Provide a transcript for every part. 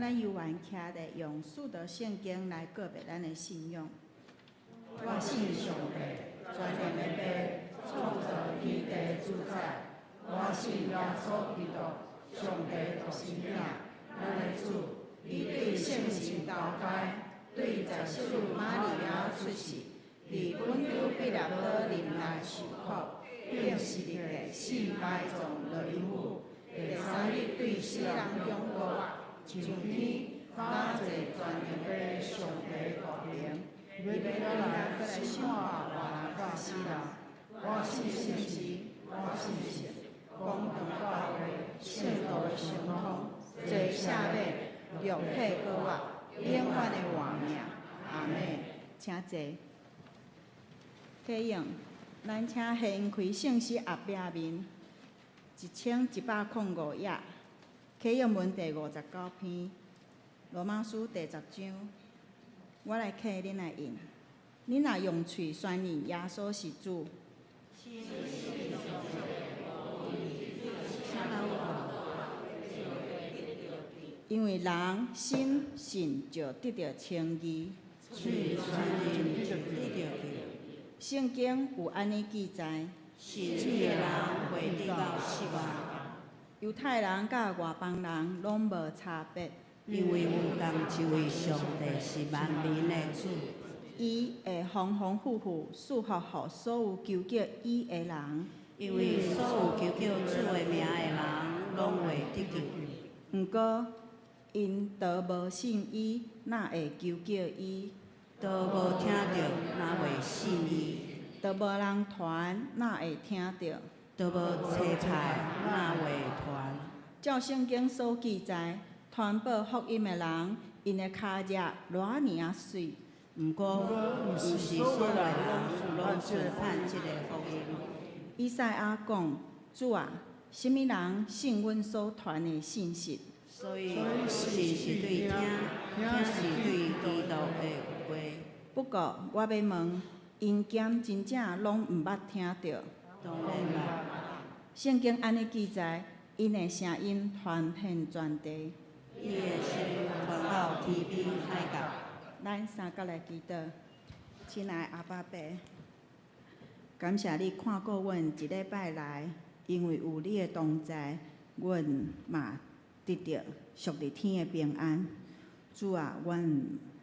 咱猶原徛咧，用四道聖經來告白咱的信仰。我信上帝，全能的父，創造天地的主宰。我信耶穌基督，上帝獨生子，咱的主。伊對聖神投胎，對十四瑪利亞出世，佇本丟彼拉多臨內受苦，釘十字架，死埋葬落陰府，第三日對死人中復活，上天，加坐全能的上帝大能，欲來來審判活人佮死人。我信聖神，我信聖公同教會，聖徒的相通，罪赦免，肉體復活，永遠的活命。阿們。請坐。啟用，咱請掀開聖詩後壁面1105頁，啟用文第59篇，羅馬書第10章。我來課恁來印。恁若用喙宣認耶穌是主，心信上帝因為人心信就得著稱義。喙宣認就得著救。聖經有按呢記載：信的人會得到釋放。猶太人佮外邦人攏無差別，因為有仝一位上帝是萬民的主。伊會豐豐富富賜福予所有求叫伊的人。因為所有求叫主的名的人，攏會得救。毋過，𪜶都無信伊，哪會求叫伊？都無聽著，哪會信伊？都無人傳，哪會聽著？都無差派，哪會傳？照聖經所記載，傳報福音的人，𪜶的跤跡偌爾仔媠。毋過，毋是所有的人攏順盼這個福音。以賽亞講：主啊，啥物人信阮所傳的信息？所以，信是對聽，聽是對基督的話。不過，我欲問，𪜶敢真正攏毋捌聽著？當然捌。聖經按呢記載，𪜶的聲音傳遍全地，伊的聲音傳到天邊海角。咱三角來祈禱，親愛阿爸父，感謝你看顧阮一禮拜來，因為有你的同在，阮嘛得著屬佇天的平安。主啊，阮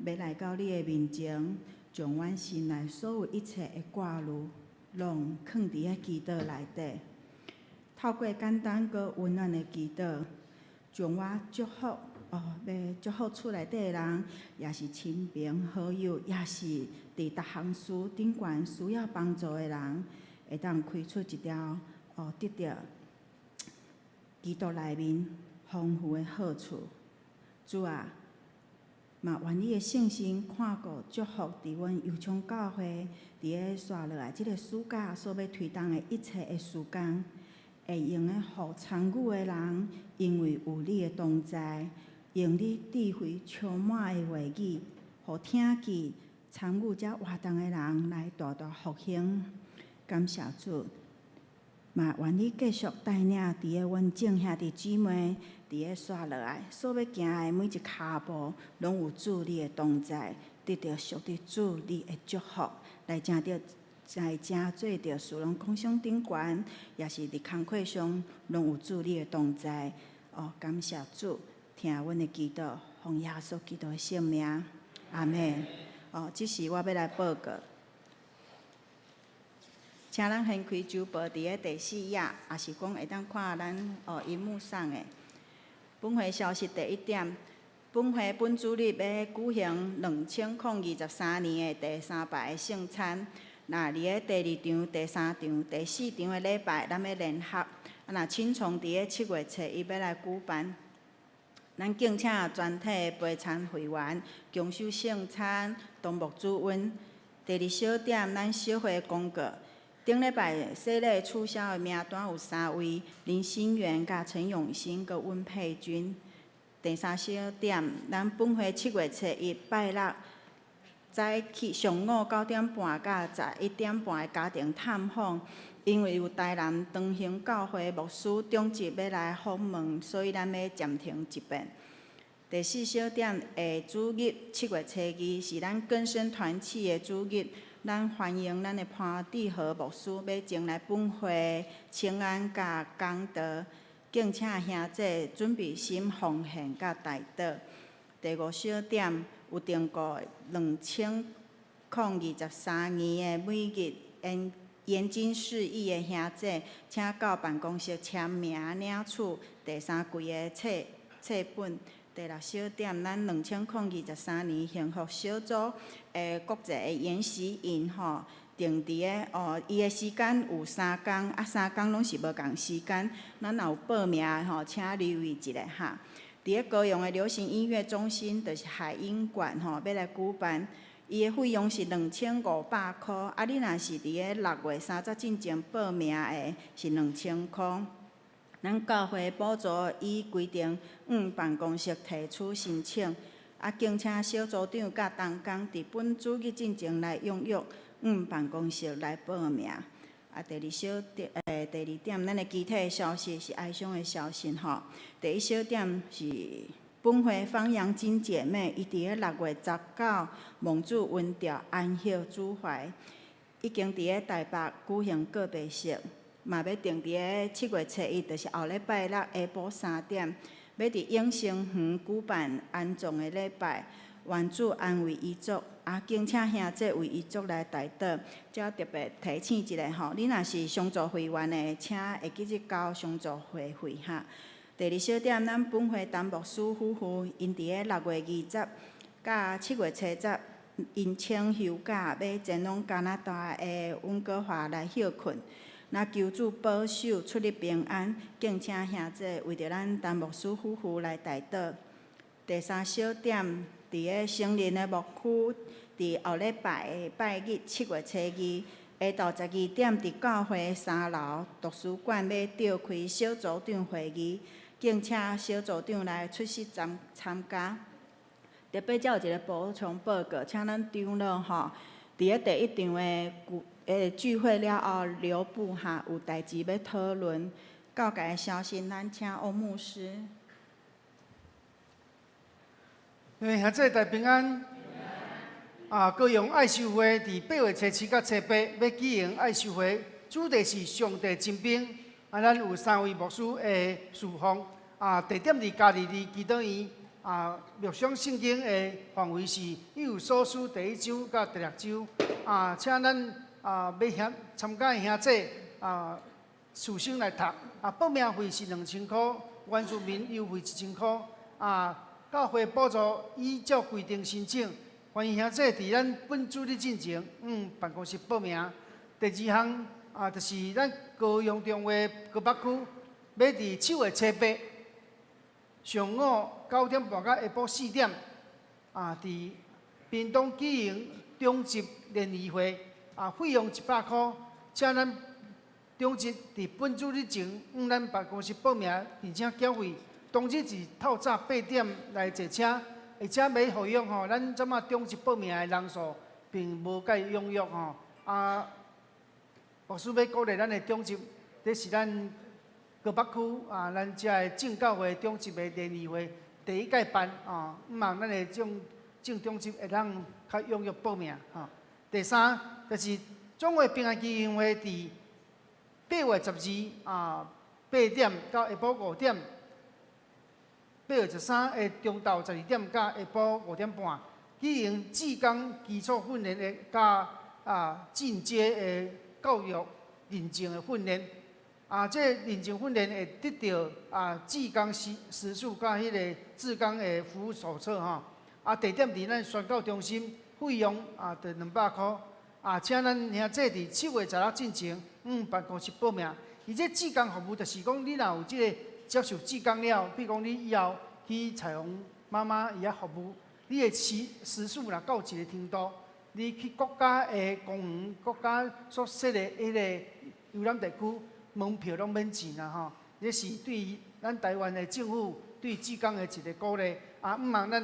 欲來到你的面前，將阮心內所有一切的掛慮，攏囥佇彼祈禱內底。透過簡單閣溫暖的祈禱，將我祝福哦，欲祝福厝內底的人，也是親朋好友，也是佇逐項事頂懸需要幫助的人，會當開出一條哦，得著基督內面豐富的好處。主啊，嘛願你的聖神看顧祝福佇阮油昌教會佇咧紲落來這个暑假所欲推動的一切的事工，會用得予參與的人，因為有你的同在，用你智慧充滿的話語，予聽見參與這活動的人來大大復興。感謝主，嘛願你繼續帶領佇咧阮眾兄弟姊妹佇咧紲落來所欲行的每一跤步，攏有主你的同在，得著屬佇主你的祝福，來成著來成做著事農工商頂懸，也是佇工課上攏有主你的同在。哦，感謝主，聽阮的祈禱，奉耶穌基督的聖名，阿們。哦，這是我欲來報告。請咱掀開週報佇咧第四頁，也是講會當看咱哦螢幕上的。本會消息第一點，本會本主日欲舉行2023年的第三擺的聖餐。那佇咧第二場、第三場、第四場的禮拜，咱欲聯合。啊，若親創佇咧7月初一欲來舉辦。咱敬請全體的陪餐會員，共守聖餐，同牧主恩。第二小點，咱小會公告。頂禮拜洗禮取消的名單有三位：林心源、佮陳永新、佮溫佩君。第三小點，咱本會7月初一拜六早起上午9點半佮11點半的家庭探訪，因為有台南長興教會牧師長執欲來訪問，所以咱欲暫停一遍。第四小點，下主日七月初二是咱更生團契的主日，咱歡迎咱的潘志和牧師欲前來本會請安佮講道，敬請兄弟準備心奉獻佮代禱。第五小點，有定過2023年的每日研經釋義的兄弟，請到辦公室簽名領取第三季的冊本。第六小點，咱2023年幸福小組的國際的研習營吼，定佇个哦，伊的時間有三工，啊三工攏是無仝時間，咱若有報名的吼，請留意一下哈。佇个高雄的流行音樂中心，就是海音館吼，欲來舉辦，伊的費用是2500箍，啊，你若是佇个6月30進前報名的，是2000箍。咱教會補助依規定，向辦公室提出申請，啊，敬請小組長佮同工佇本主日進前來踴躍向辦公室來報名。啊，第二小點，第二點，咱的其他的消息是哀傷的消息吼。第一小點是本會方陽金姐妹，伊佇个6月19蒙主恩召安息主懷，已經佇个台北舉行告別式。嘛欲定佇个七月初一，就是後禮拜六下晡3點，欲佇永生園舉辦安葬的禮拜，願主安慰遺族，啊，敬請兄弟為遺族來代禱。遮特別提醒一下吼，你若是商助會員的，請會記得交商助會費哈。第二小點，咱本會陳牧師夫婦，𪜶佇个6月20佮7月初十，𪜶請休假，欲前往加拿大的溫哥華來歇睏。若求主保守出入平安，敬請兄弟為著咱陳牧師夫婦來代禱。第三小點，佇个成人的牧區，佇後禮拜的拜日七月初二下晝12點，佇教會三樓圖書館欲召開小組長會議，敬請小組長來出席參加。特別遮有一個補充報告，請咱長老吼，佇个第一場的聚會了後，留步哈，有代誌欲討論。教界的消息，咱請歐牧師。兄弟大平安。啊，高雄愛修會佇8月初7佮初8欲舉行愛修會，主題是上帝精兵。啊，咱有三位牧師的侍奉。啊，地點佇加利利基督院。啊，默想聖經的範圍是以弗所書第一章佮第六章。啊，請咱欲兄參加的兄弟啊，事先來讀。啊，報名費是2000箍，原住民優惠1000箍。啊，教會補助依照規定申請。歡迎兄弟佇咱本主日進前，向辦公室報名。第二項啊，就是咱高雄中華高北區，欲佇7月初8上午9點半到下晡4點，啊，佇屏東舉行長執聯誼會，啊，費用100箍，請咱長執佇本主日前向咱辦公室報名，並且繳費。當日是透早8點來坐車。而且欲呼籲吼，咱這馬長執報名的人數並無介踴躍吼。啊，牧師欲鼓勵咱的長執，這是咱高北區啊，咱遮的正教會長執的聯誼會第一屆辦啊，向望咱的正長執會當較踴躍報名吼。第三，就是總會平安基金會佇8月12啊8點到下晡5點。8月13的中晝12點到下晡5點半，舉行志工基礎訓練的佮進階的教育認證的訓練。啊，這個認證訓練會得著志工時數佮彼个志工的服務手冊吼。啊，地點佇咱宣教中心，費用著200箍。啊，請咱兄弟佇7月16進前，向辦公室報名。伊這志工服務就是講，你若有這個接受志工了，比如講你以後去彩虹媽媽伊遐服務，你的時數若到一個程度，你去國家的公園、國家所設的彼個遊覽地區，門票攏免錢啦吼。這是對咱台灣的政府對志工的一個鼓勵。啊，向望咱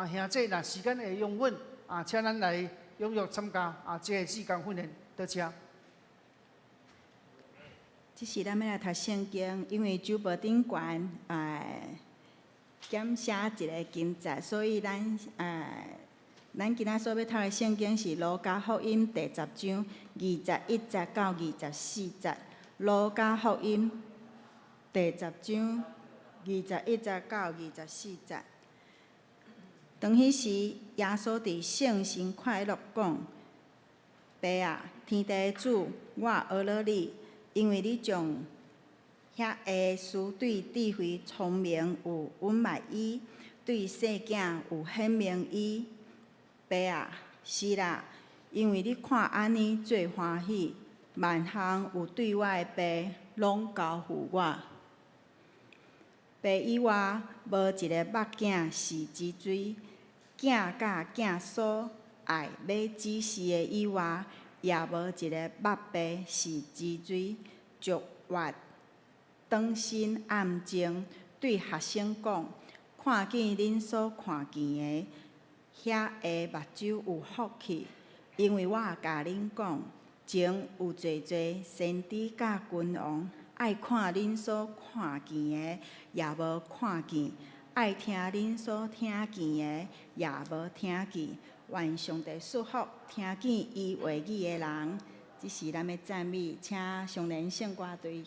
兄弟若時間會容允，啊，請咱來踴躍參加這个志工訓練。多謝。這時咱欲來讀聖經，因為周報頂懸，減寫一个經節，所以咱咱今仔所欲讀的聖經是《路加福音》第十章21節到24節。路加福音第十章21節到24節。當彼時，耶穌佇聖神快樂講：爸啊，天地的主，我阿羅你，因為你將遐下事對智慧聰明有隱瞞伊，對細囝有顯明伊。爸啊，是啦，因為你看按呢做歡喜，萬項有對我的爸，攏交付我。爸以外，無一个目鏡是之水，囝佮囝所愛欲指示的以外，也無一个目爸是之水，逐月轉身暗靜，對學生講：看見恁所看見的，遐个目睭有福氣，因為我共恁講，前有濟濟先知佮君王，愛看恁所看見的，也無看見；愛聽恁所聽見的，也無聽見。願上帝賜福聽見伊話語的人。這是咱的讚美，請上聯聖歌隊。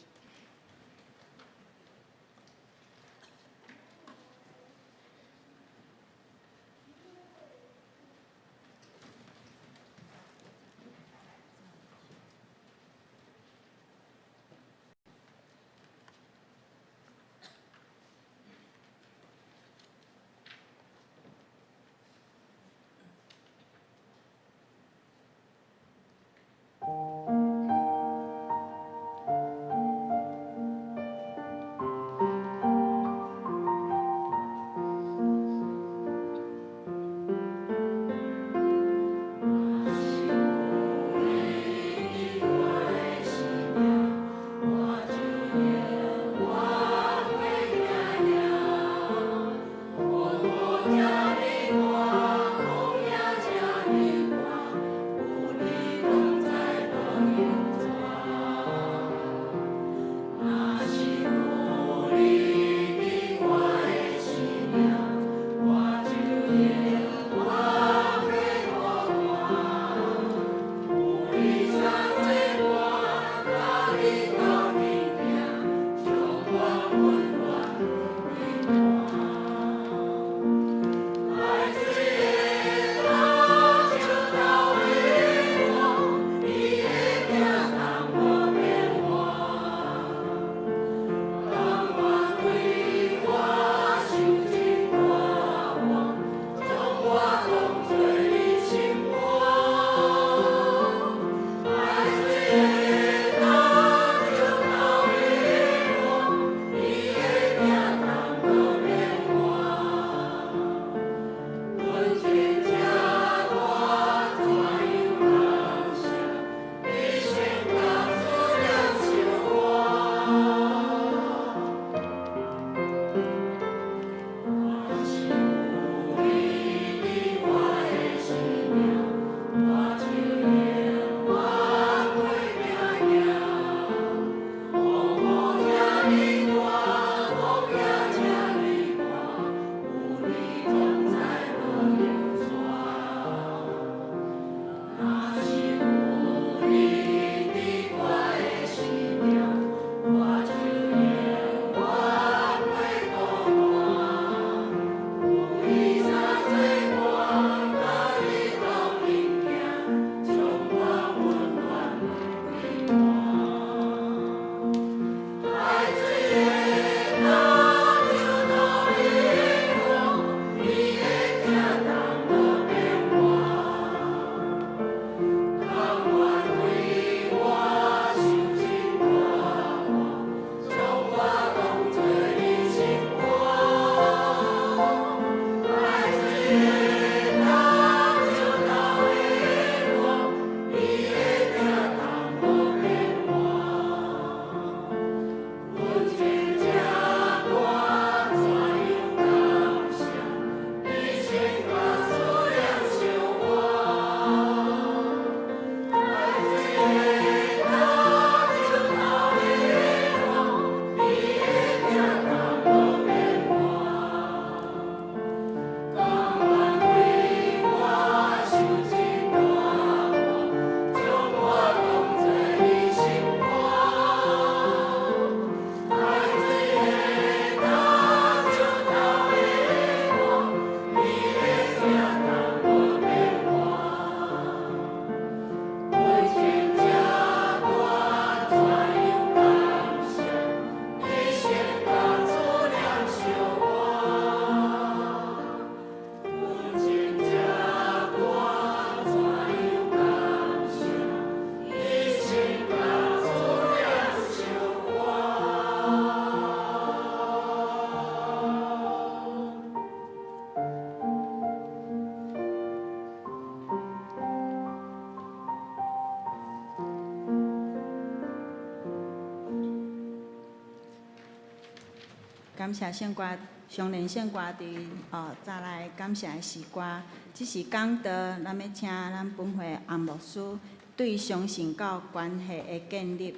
感謝聖歌，上連聖歌佇哦，再來感謝的詩歌，這是講道，咱欲請咱本會洪牧師對相信到關係的建立。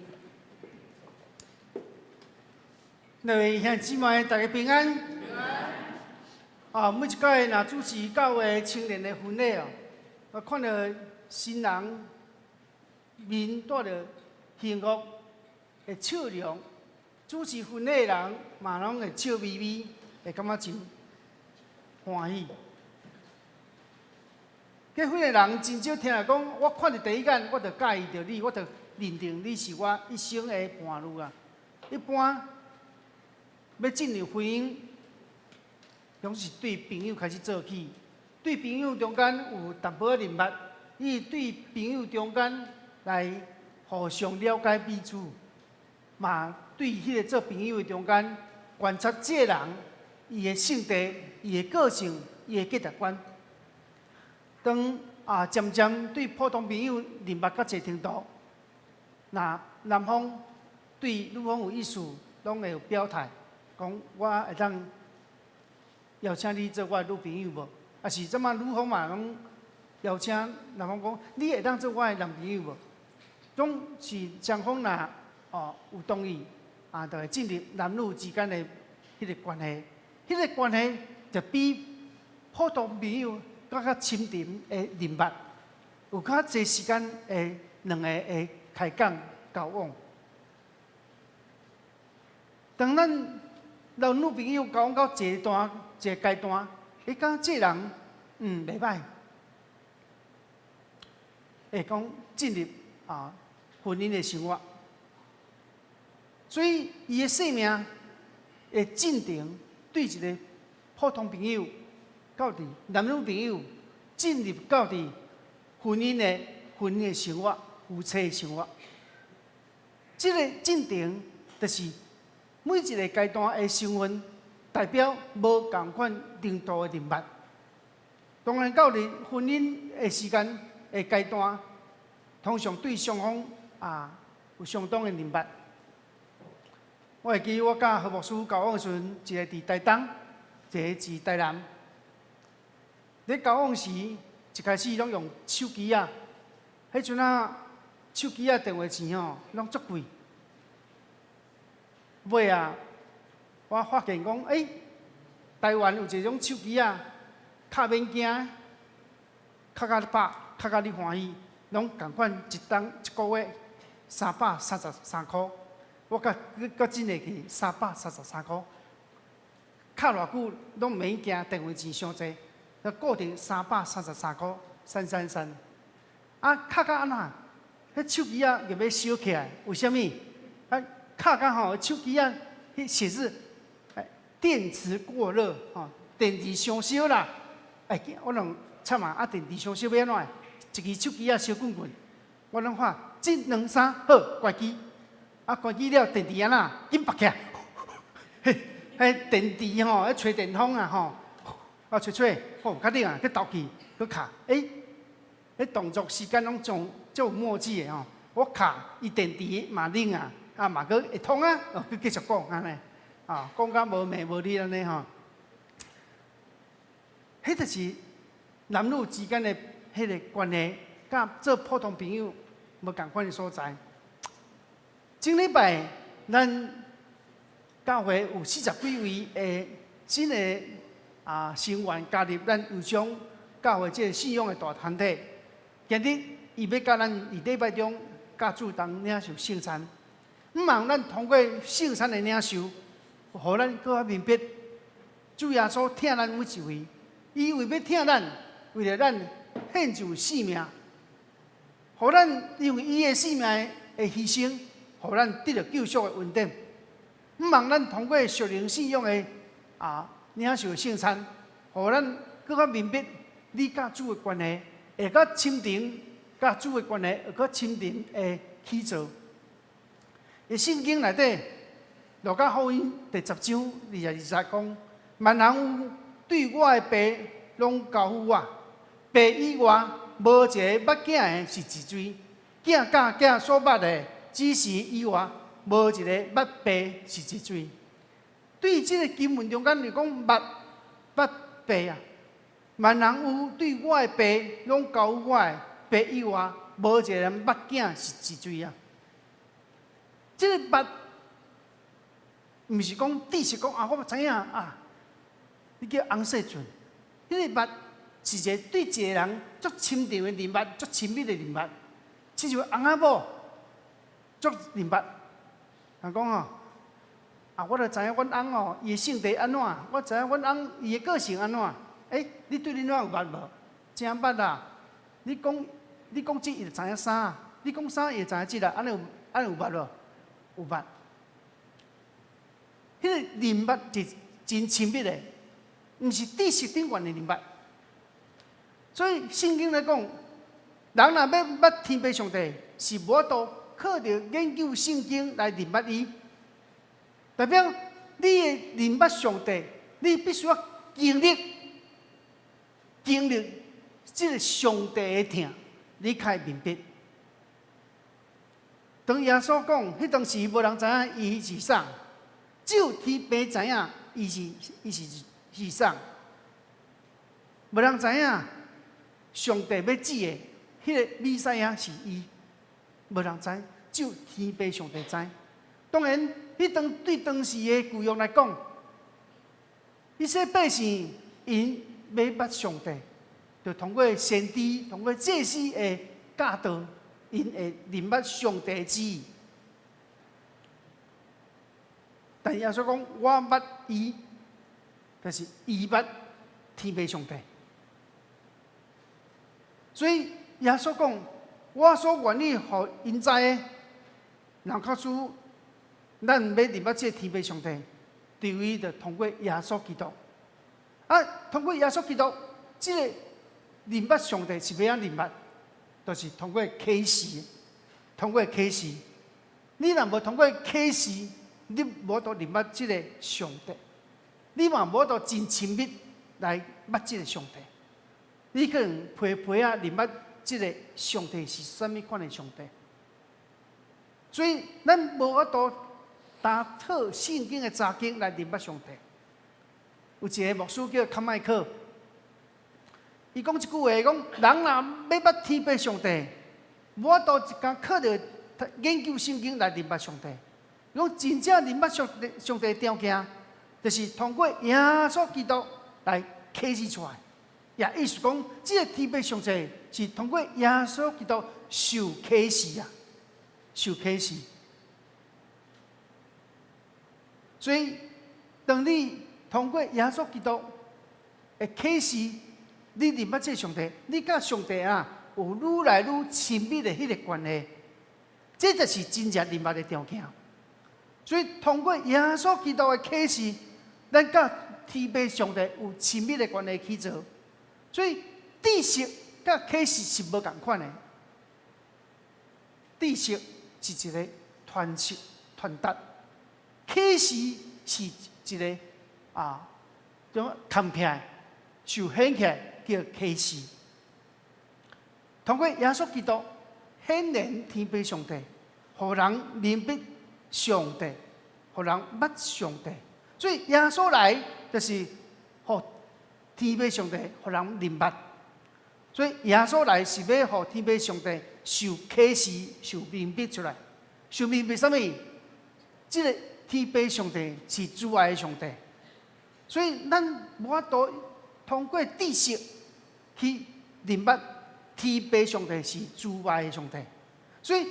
各位兄弟姊妹，大家平安。啊，每一擺若主持教會青年的婚禮哦，我看著新人面帶著幸福的笑容，主持婚禮的人嘛攏會笑眯眯，會感覺真歡喜。結婚的人真少聽來講，我看著第一眼，我就佮意著你，我就認定你是我一生的伴侶啊。一般欲進入婚姻，攏是對朋友開始做起，對朋友中間有淡薄仔認捌，伊對朋友中間來互相了解彼此，嘛對彼个做朋友的中間觀察這个人伊的性格、伊的個性、伊的價值觀。當啊漸漸對普通朋友認捌到一个程度，若男方對女方有意思，攏會有表態，講我會當邀請你做我的女朋友無？抑是這馬女方嘛攏邀請男方講，你會當做我的男朋友無？總是雙方若哦有同意，啊，就會進入男女之間的彼個關係，彼個關係就比普通朋友閣較深沉的認捌，有較濟時間會兩个會開講交往。當咱男女朋友交往到一個段一个階段，會感覺這人袂䆀，會講進入啊婚姻的生活，所以伊的生命的進程對一个普通朋友到佇男女朋友進入到佇婚姻的生活、夫妻的生活，這个進程就是每一个階段的身份，代表無仝款程度的認捌。當然，到佇婚姻的時間的階段，通常對雙方啊有相當的認捌。我會記我佮何牧師交往的時陣，一个佇台東，一个佇台南。咧交往時，一開始攏用手機仔，彼陣仔手機仔電話錢吼，攏足貴。尾仔，我發現講，欸，台灣有一種手機仔，較免驚，敲甲你飽，敲甲你歡喜，攏仝款一冬一個月333箍，我閣閣真會記三百三十三箍，敲偌久攏免驚電話錢傷濟，就固定三百三十三箍，333。啊，敲甲按怎？彼手機仔入欲燒起來，為啥物？啊，敲甲吼手機仔彼顯示，電池過熱，吼，電池傷燒啦。欸，我攏慘啊！啊，電池傷燒欲按怎？一支手機仔燒滾滾，我攏喊一兩三，好，關機。啊，關機了，電池按怎？緊拔起來，彼電池吼，彼吹電風啊吼，啊吹吹，好，較冷啊，去投去，閣敲，欸，彼動作時間攏總足有默契的吼。我敲，伊電池嘛冷啊，啊嘛閣會通啊，哦，閣繼續講按呢，啊，講甲無暝無日按呢吼。彼就是男女之間的彼个關係，佮做普通朋友無仝款的所在。頂禮拜咱教會有四十幾位的新的啊成員加入咱右江教會這个信仰的大團體。今日伊欲佮咱佇禮拜中佮主同領受聖餐，向望咱通過聖餐的領受，予咱閣較明白主耶穌疼咱每一位。伊為欲疼咱，為著咱獻上性命，予咱因為伊的性命的犧牲，予咱得著救贖的恩典。向望咱通過屬靈信仰的啊領受聖餐，予咱閣較明白你佮主的關係，會較深沉，佮主的關係會較深沉的去做。佇聖經內底，路加福音第十章二十二節講：萬項對我的爸攏交予我，爸以外無一个捌囝的是一罪，囝佮囝所捌的，指示以外，無一个捌爸是一罪。對這个經文中間就講捌捌爸啊，萬人有對我的爸攏交我的爸以外，無一个人捌囝是誰啊。這个捌，毋是講知識講啊，我知影啊，你叫翁世俊，彼个捌是一个對一个人足親近的認捌，足親密的認捌，親像翁仔某足認捌。人講吼，啊，我就知影阮翁哦，伊的性格按怎，我知影阮翁伊的個性按怎。欸，你對恁翁有捌無？誠捌啦！你講這伊就知影啥，你講啥伊就知影這啦，按呢有捌無？有捌。彼个認捌是真親密的，毋是知識頂懸的認捌。所以聖經來講，人若欲捌天父上帝，是無法度靠著研究聖經來認捌伊。代表你的認捌上帝，你必須要經歷這个上帝的疼，你才會明白。當耶穌講，彼當時無人知影伊是啥，只有天父知影伊是啥。無人知影上帝欲指的彼个彌賽亞是伊，無人知，只有天父上帝知。當然，彼當對當時的舊約來講，彼些百姓𪜶欲捌上帝，就通過先知、通過祭司的教導，𪜶會認捌上帝的旨意。但耶穌講，我捌伊，就是伊捌天父上帝。所以耶穌講，我所願意予𪜶知的，若假使咱欲認捌這个天父上帝，對位就通過耶穌基督。啊，通過耶穌基督，這个認捌上帝是欲按怎認捌？就是通過啟示，通過啟示。你若無通過啟示，你無法度認捌這个上帝，你嘛無法度真親密來捌這个上帝。你可能皮皮仔認捌這个上帝是啥物款的上帝，所以咱無法度單套聖經的查經來認捌上帝。有一个牧師叫卡麥克，伊講一句話，講人若欲捌天父上帝，無法度一工靠著研究聖經來認捌上帝。講真正認捌上帝，上帝的條件，就是通過耶穌基督來啟示出來。也意思講，這个天父上帝是通過耶穌基督受啟示啊，受啟示。所以，當你通過耶穌基督的啟示，你認捌這个上帝，你佮上帝啊有愈來愈親密的彼个關係，這就是真正認捌的條件。所以，通過耶穌基督的啟示，咱佮天父上帝有親密的關係去做。所以，知識佮啟示是無仝款的。知識是一个傳授、傳達；啟示是一个啊，種看起來、受顯起來叫啟示。通過耶穌基督顯現天父上帝，予人明白上帝，予人捌上帝。所以耶穌來就是予天父上帝，予人認捌。所以耶穌來是欲予天父上帝受啟示、受明白出來。受明白啥物？這个天父上帝是慈愛的上帝。所以咱無法度通過知識去認捌天父上帝是慈愛的上帝。所以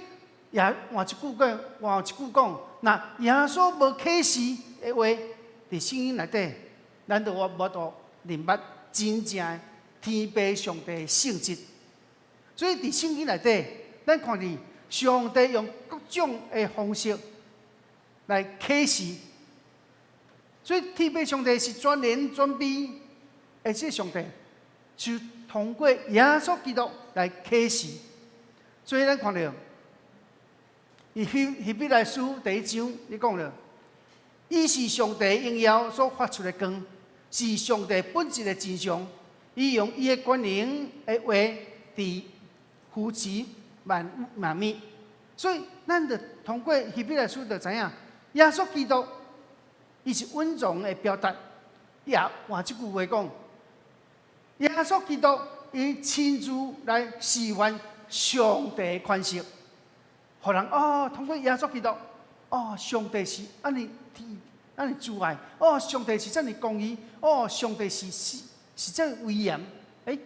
也換一句講，換一句講，若耶穌無啟示的話，佇聖經內底，咱就無法度認捌真正的天父上帝的性質。所以佇聖經內底，咱看見上帝用各種的方式來啟示。所以天父上帝是全能全備的這个上帝，是通過耶穌基督來啟示。所以咱看著，伊希伯來書第一章，伊講著，伊是上帝榮耀所發出的光，是上帝本質的真相。伊用伊的權能的話，佇扶持萬萬物。所以，咱就通過希伯來書就知影，耶穌基督伊是隱藏的表達。也換這句話講，耶穌基督伊親自來示範上帝的款式，予人哦，通過耶穌基督，哦，上帝是按呢按呢慈愛，哦，上帝是遮爾公義，哦，上帝是遮爾威嚴。欸，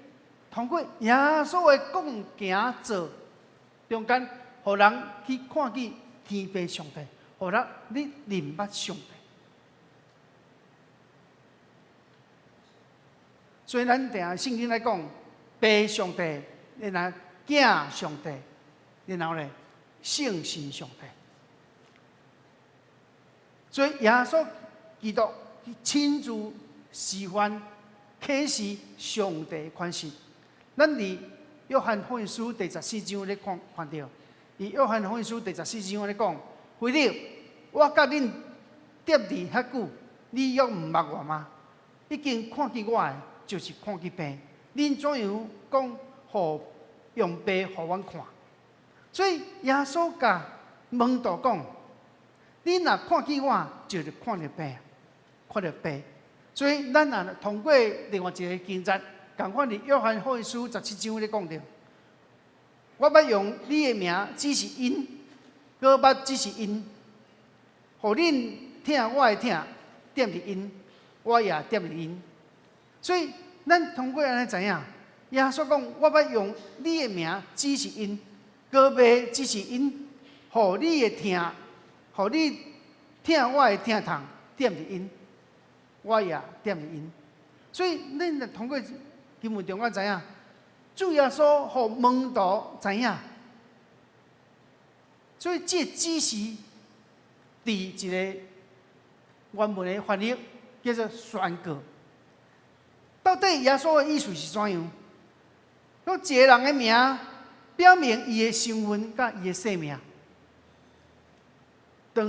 通過耶穌的講行做中間，予人去看見天父上帝，予人你認捌上帝。所以咱定聖經來講，爸上帝，然後囝上帝，然後咧聖神上帝。所以耶穌基督親自示範啟示上帝的款式。咱佇約翰福音書第十四章咧看看著，佇約翰福音書第十四章咧講，腓力，我佮恁踮佇遐久，你猶毋捌我嗎？已經看見我的，就是看見父。恁怎樣講，予用父予阮看？所以耶穌共門徒講：你若看見我，就是看著父，看著父。所以咱若通過另外一个經節，仝款佇約翰福音書十七章咧講著，我捌用你的名指示𪜶，閣捌指示𪜶，予恁疼我的疼踮佇𪜶，我也踮佇𪜶。所以咱通過按呢知影，耶穌講，我捌用你的名指示𪜶，閣欲指示𪜶，予你的疼，予你疼我的疼痛踮佇𪜶，我也踮佇𪜶。所以咱若通過經文中間知影，主耶穌予門徒知影，所以這指示佇一个原文的翻譯叫做宣告。到底耶穌的意思是怎樣？講一個人的名，表明伊的身份佮伊的姓名。當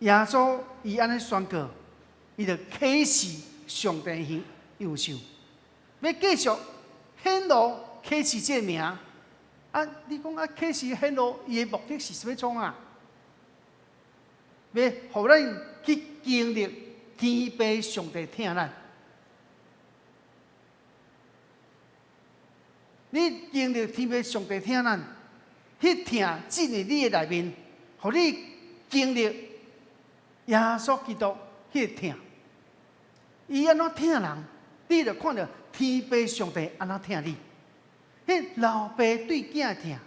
耶穌伊按呢宣告，伊就啟示上帝的樣式，欲繼續顯露啟示這个名。啊，你講啊，啟示顯露伊的目的是欲創啊？欲予咱去經歷天父上帝疼咱。你經歷天父上帝疼咱，彼疼進入你的內面，予你經歷耶穌基督彼个疼。伊按怎疼人，你就看著天父上帝按怎疼你。彼老爸對囝的疼，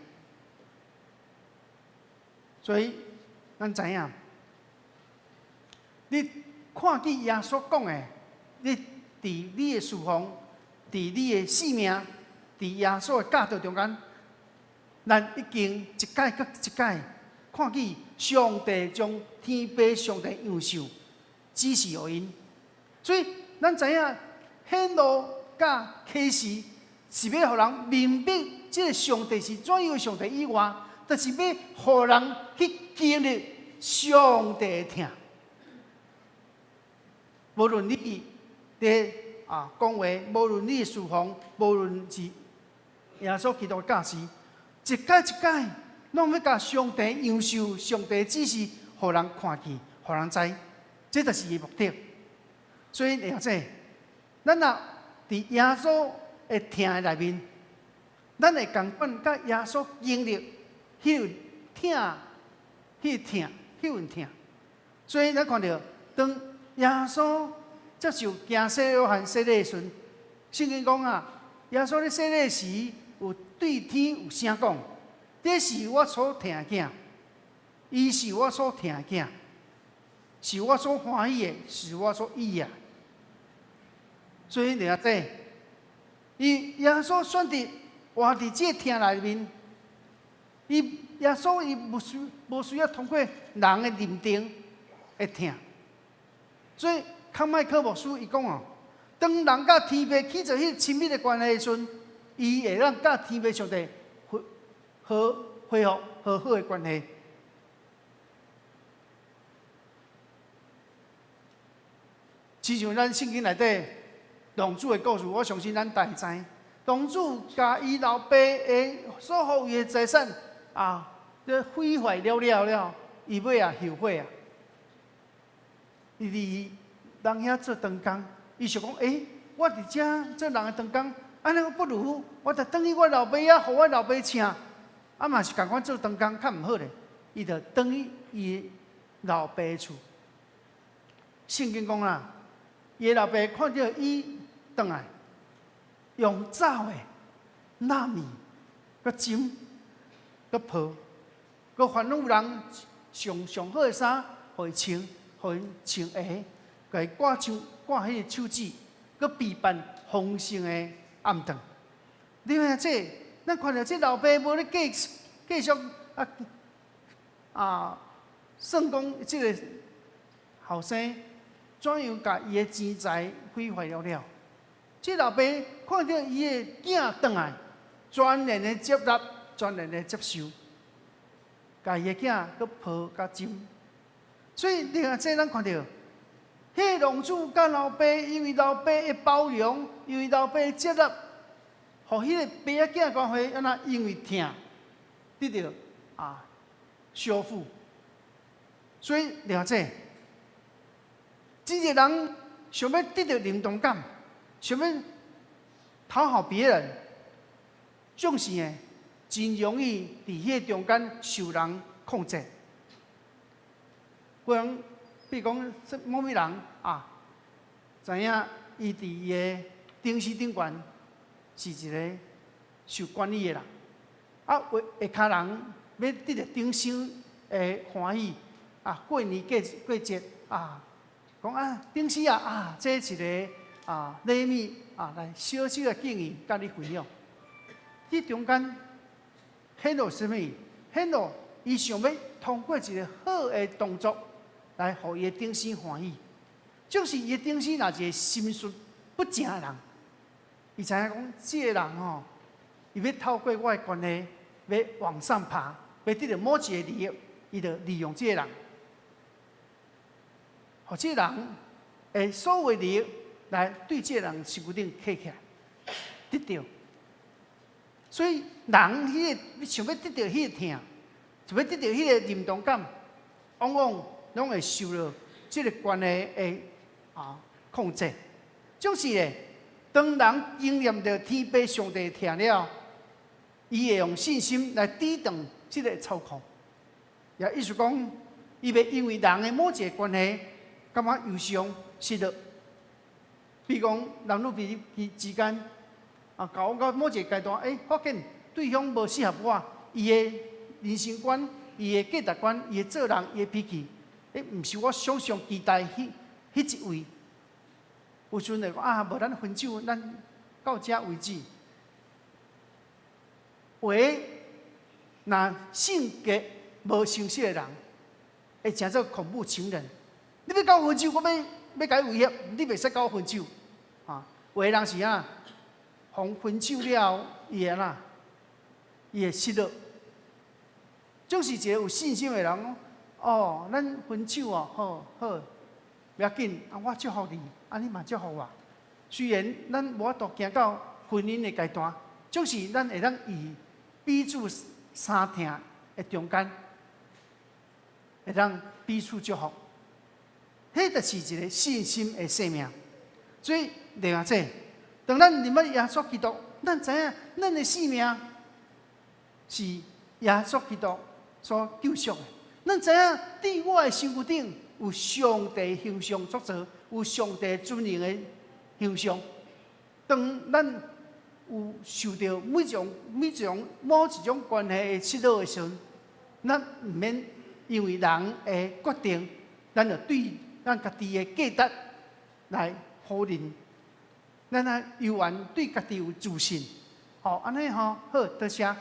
所以咱知影，你看見耶穌講的，你佇你的侍奉，佇你的生命，佇耶穌的教導中間，咱已經一擺閣一擺看見上帝將天父上帝樣式指示予𪜶，所以咱知影顯露佮啟示是欲予人明白這个上帝是怎樣的上帝以外，就是欲予人去經歷上帝的疼。無論你佇啊講話，無論你侍奉，無論是耶穌基督的教示，一擺一擺，攏欲共上帝樣式、上帝指示，予人看見，予人知，這就是伊的目的。所以，而且，咱若佇耶穌的疼的內面，咱會仝款佮耶穌經歷彼份疼、彼份疼、彼份疼。所以，咱看著當耶穌接受驚洗約翰洗禮的時陣，聖經講啊，耶穌咧洗禮時，有對天有聲講：這是我所疼的囝，伊是我所疼的囝，是我所歡喜的，是我所喜愛。所以，你阿這，伊耶穌選擇活佇這个疼內面，伊耶穌伊無需要通過人的認定的疼。所以，康麥克牧師伊講哦，當人佮天父起做彼個親密的關係的時陣，伊會當佮天父上帝恢和恢復和好的關係。親像咱聖經內底浪子的故事，我相信咱大家知。浪子共伊老爸的所予伊的財產啊，咧毀壞了了了，伊尾仔後悔啊。伊佇人遐做長工，伊想講，欸，我佇遮做人的長工，按呢不如我就轉去我老爸遐，予我老爸請，啊嘛是仝款做長工，較毋好咧。伊就轉去伊老爸厝。聖經講啦，伊的老爸看著伊轉來，用走的納米，閣斟，閣抱，閣煩惱人上上好的衫，予伊穿，予伊穿鞋，共伊掛手掛彼個手指，閣備辦豐盛的暗頓。你看這，咱看著這老爸無咧繼繼續啊啊，算講這個後生怎樣共伊的錢財毀壞了了。這老爸看著伊的囝轉來，全然的接納，全然的接受，共伊的囝閣抱佮斟。所以你看，這咱看著，彼個浪子佮老爸，因為老爸的包容，因為老爸的接納，予彼個爸仔囝關係按怎因為疼得著啊修復。所以你看這，真濟人想欲得著認同感，想欲討好別人，總是呢，真容易佇彼個中間受人控制。講，比如講，某某人啊，知影伊佇伊的頂司頂懸是一個受管理的人，啊，有下跤人欲得著頂司的歡喜，啊，過年過過節啊，講啊，頂司啊，啊，這一個啊禮物啊，來小小的敬意，佮你分享。這中間顯露啥物？顯露伊想欲通過一個好的動作來予伊的頂司歡喜。就是伊的頂司若一個心術不正的人，伊知影講這個人吼，伊欲透過我的關係，欲往上爬，欲得著某一個利益，伊就利用這個人，予這個人的所有利益來對這個人身軀頂揢起來，得著。所以人彼個想欲得著彼個疼，想欲得著彼個認同感，往往攏會受著這個關係的啊控制。就是咧，當人經驗著天父上帝疼了，伊會用信心來抵擋這個操控。也意思講，伊袂因為人的某一個關係，感覺憂傷失落。比如講，男女朋友之間啊，交往到某一個階段，欸，發現對方無適合我，伊的人生觀、伊的價值觀、伊的做人、伊的脾氣，欸，毋是我想象期待彼一位。有時陣會講啊，無咱分手，咱到這為止。有的若性格無成熟的人，會成做恐怖情人。你欲共我分手，我欲欲共你威脅，你袂使共我分手。啊，有的人是按怎，予分手了後，伊會按怎？伊會失落。總是一個有信心的人，哦，咱分手哦，好好，無要緊，啊，我祝福你，啊，你嘛祝福我。雖然咱無法度行到婚姻的階段，就是咱會當以彼此相疼的中間，會當彼此祝福。彼就是一個信心的生命。所以，另外這，當咱認捌耶穌基督，咱知影咱的性命是耶穌基督所救贖的。咱知影，佇我的身軀頂有上帝形象塑造，有上帝尊榮的形象。當咱有受著每種每種某一種關係的失落的時陣，咱毋免因為人的決定，咱就對咱家己的價值來否認。咱啊猶原對家己有自信，吼，按呢吼好，多謝。啊，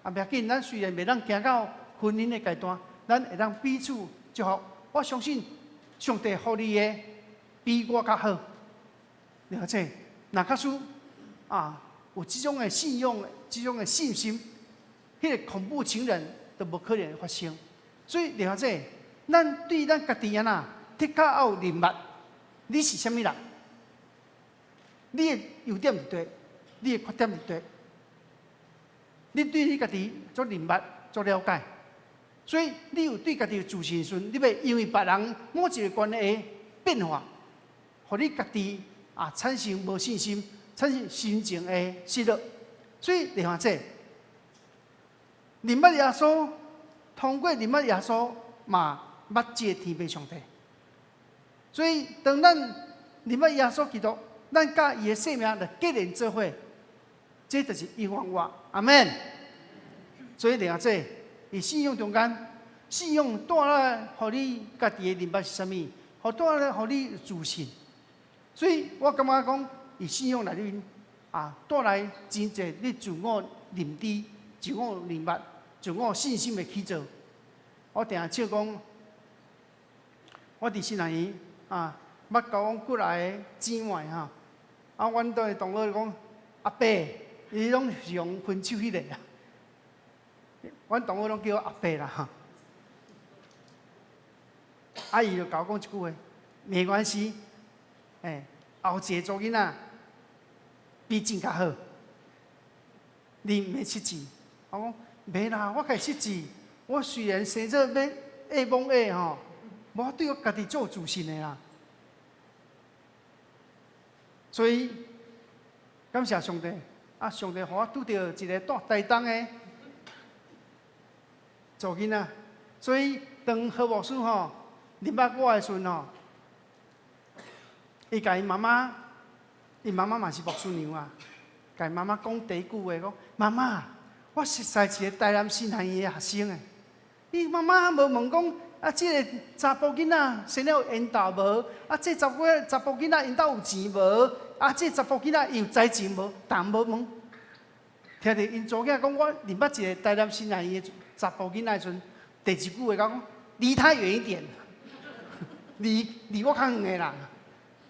無要緊，咱雖然袂當行到婚姻的階段，咱會當彼此祝福。我相信上帝予你的比我較好。了解？若假使啊有這種的信仰、這種的信心，彼個恐怖情人都無可能會發生。所以了解，咱對咱家己按怎，的確愛有認捌，你是啥物人？你的優點佇佗，你的缺點佇佗？你對你家己足認捌、足了解，所以你有對家己有自信時陣，你袂因為別人某一個關係變化，予你家己啊產生無信心，產生心情的失落。所以你看這，認捌耶穌，通過認捌耶穌嘛，捌這個天父上帝。所以當咱認捌耶穌基督，咱佮伊的生命來結連做伙，這就是永遠活。阿門。所以你看這，佇信仰中間，信仰帶來予你家己的認捌是啥物？予帶來予你自信。所以我感覺講，佇信仰內面啊，帶來真濟你自我認知、自我認捌、自我信心的起造。我定定笑講，我佇新南園啊，捌交往幾若个姊妹吼，啊，阮的同學講阿伯，伊攏是用分手彼個啊。阮同學攏叫我阿伯啦哈。啊，伊就共我講一句話，沒關係，欸，後一個查某囡仔比前較好，你毋免失志。我講袂啦，我會失志。我雖然生做欲愛罔愛吼，我對我家己足有自信的啦。所以感謝上帝，啊，上帝予我拄著一個住台東的查某囡仔。所以當何牧師吼認捌我的時陣吼，伊共伊媽媽，伊媽媽嘛是牧師娘啊，共伊媽媽講第一句話講：媽媽，我熟似一個台南新學院的學生的。伊媽媽無問講啊，這個查埔囡仔生了有緣投無？啊，這查埔囡仔𪜶兜有錢無？啊，這查埔囡仔伊有才情無？但無問。聽著𪜶查某囝講，我認捌一個台南新學院的查埔囡仔的時陣，第二句話講，離他遠一點，離我較遠的啦。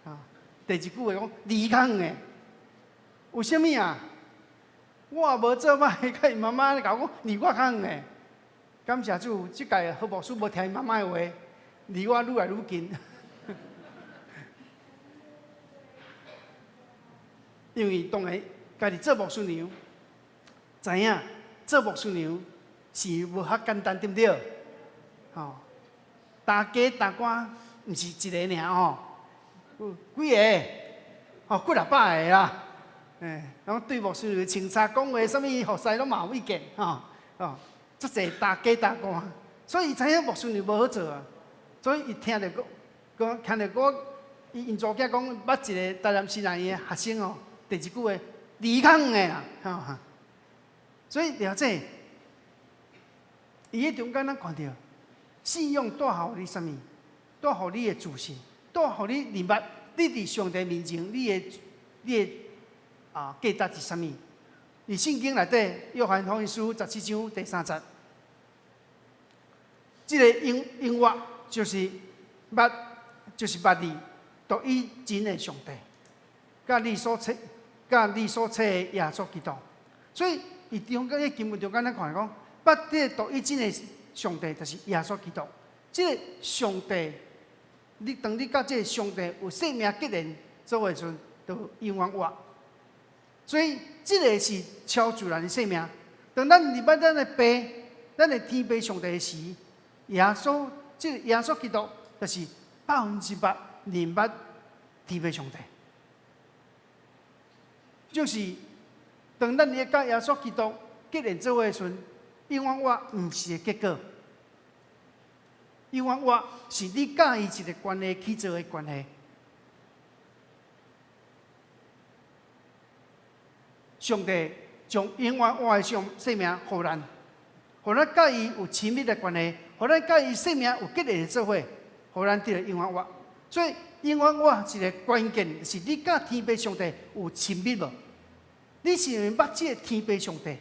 啊，第二句話講，離較遠的，為啥物啊？我也無做歹，佮伊媽媽共我講，離我較遠的。感謝主，這屆何牧師無聽伊媽媽的話，離我愈來愈近。因為當然家己做牧師娘，知影做牧師娘是無遐簡單，對毋對？吼，大家大官毋是一個爾吼，有幾个？吼，幾若百个啦。欸，攏對牧師娘穿衫講話，啥物服侍攏嘛有意見，吼，哦。足濟大家大官，所以伊知影牧師娘無好做啊，所以伊聽著講，講聽著我，伊𪜶查某囝講，捌一個台南新學院的學生哦，第二句話離較遠的啦，吼。所以了解，伊彼中間咱看著，信仰帶予你啥物？帶予你的自信，帶予你認捌，你佇上帝面前，你的啊價值是啥物？佇聖經內底，約翰福音書17章第3節。這個永活就是捌，就是捌你，獨一真的上帝，佮你所差的耶穌基督。所以，佇中間彼經文中間，咱看講，捌這個獨一真的上帝，就是耶穌基督。這個上帝，你當你佮這個上帝有生命結連做伙的時陣，就永遠活。所以，這個是超自然的生命。當咱認捌咱的爸，咱的天父上帝的時，耶穌，這個耶穌基督就是100%認捌天父上帝，就是當咱會佮耶穌基督結連做伙的時陣，永遠活毋是個結果，永遠活是你佮伊一個關係去做的關係。上帝將永遠活的生命予咱，予咱佮伊有親密的關係，予咱佮伊生命有結連的做伙，予咱得著永遠活。所以永遠活一個關鍵是你佮天父上帝有親密無？你是毋是捌這個天父上帝？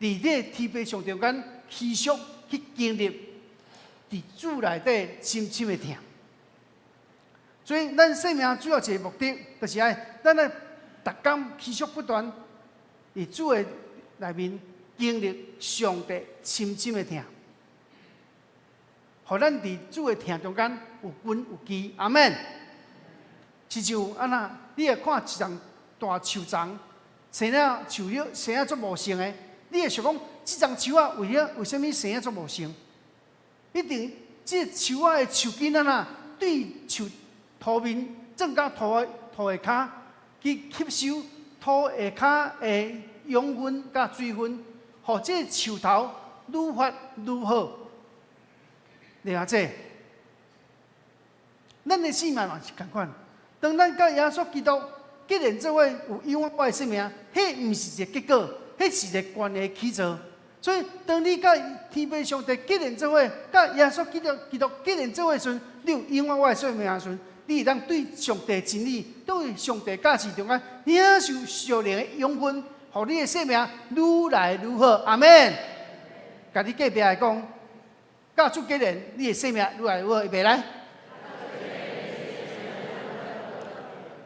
佇這個天父上帝中間持續去經歷，佇主內底深深的疼。所以咱生命主要一個目的，就是愛咱愛逐工持續不斷佇主的內面經歷上帝深深的疼，予咱佇主的疼中間有根有基。阿們。親像按怎，你會看一叢大樹叢，生了樹葉生啊足茂盛的，你會想講，這叢樹仔為啥物生啊足茂盛？一定這樹仔的樹根按怎對樹塗面鑽到土下跤去吸收土下跤的養分佮水分，予這个樹頭愈發愈好。了解？咱的生命嘛是仝款。當咱佮耶穌基督結連做伙有永遠活的生命，彼毋是一个結果，彼是一个關係起做。所以，當你佮天父上帝結連做伙，佮耶穌基督結連做伙的時陣，你有永遠活的生命的時陣，你會當對上帝真理、對上帝教示中間領受屬靈的養分，予你的生命愈來愈好。阿們。共你隔壁的講，佮主結連，你的生命愈來愈好，預備來。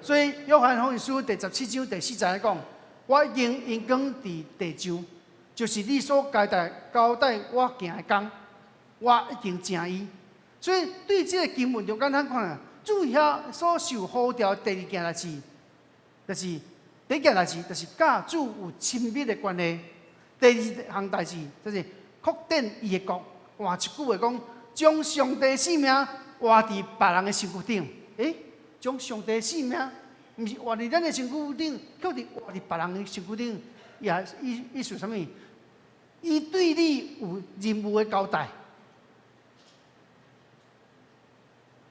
所以，約翰福音書第17章第4節講：我已經榮光佇地上，就是你所交代我行的工，我已經成伊。所以，對這个經文中間，咱看啊，主遐所受呼召的第二件代誌，就是第一件代誌，就是佮主有親密的關係。第二項代誌，就是擴展伊的國。換一句話講，將上帝性命活佇別人的身軀頂。欸，將上帝性命，毋是活佇咱的身軀頂，卻佇活佇別人的身軀頂，也意思啥物？伊對你有任務的交代。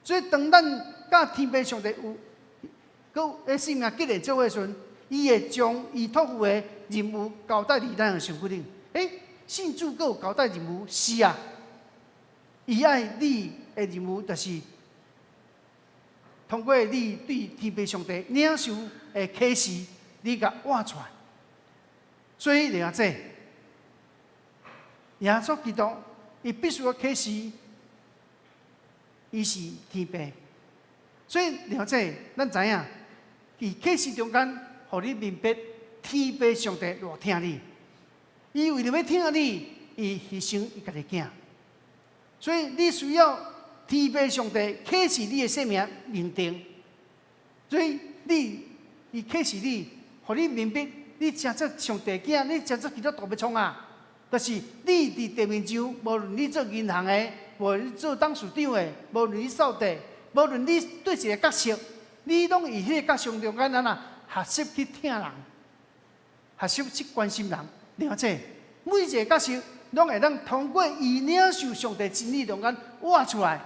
所以當咱佮天父上帝有，閣有性命結連做伙的時陣，伊會將伊託付的任務交代佇咱的身軀頂。欸，信主閣有交代任務，是啊，伊愛你的任務就是通過你對天父上帝領受的啟示，你共活出來。所以了解耶穌基督，伊必須要啟示，伊是天父。所以了解，咱知影，佇啟示中間，予你明白天父上帝偌疼你。伊為著欲疼你，伊犧牲伊家己囝。所以你需要天父上帝啟示你的生命認定。所以你，伊啟示你，予你明白，你成做上帝囝，你成做基督徒欲創啊？就是你佇地面上，無論你做銀行的，無論你做董事長的，無論你掃地，無論你對一个角色，你攏以彼个角色中間，按怎學習去疼人，學習去關心人，了解？每一个角色，攏會當通過伊領受上帝真理中間活出來，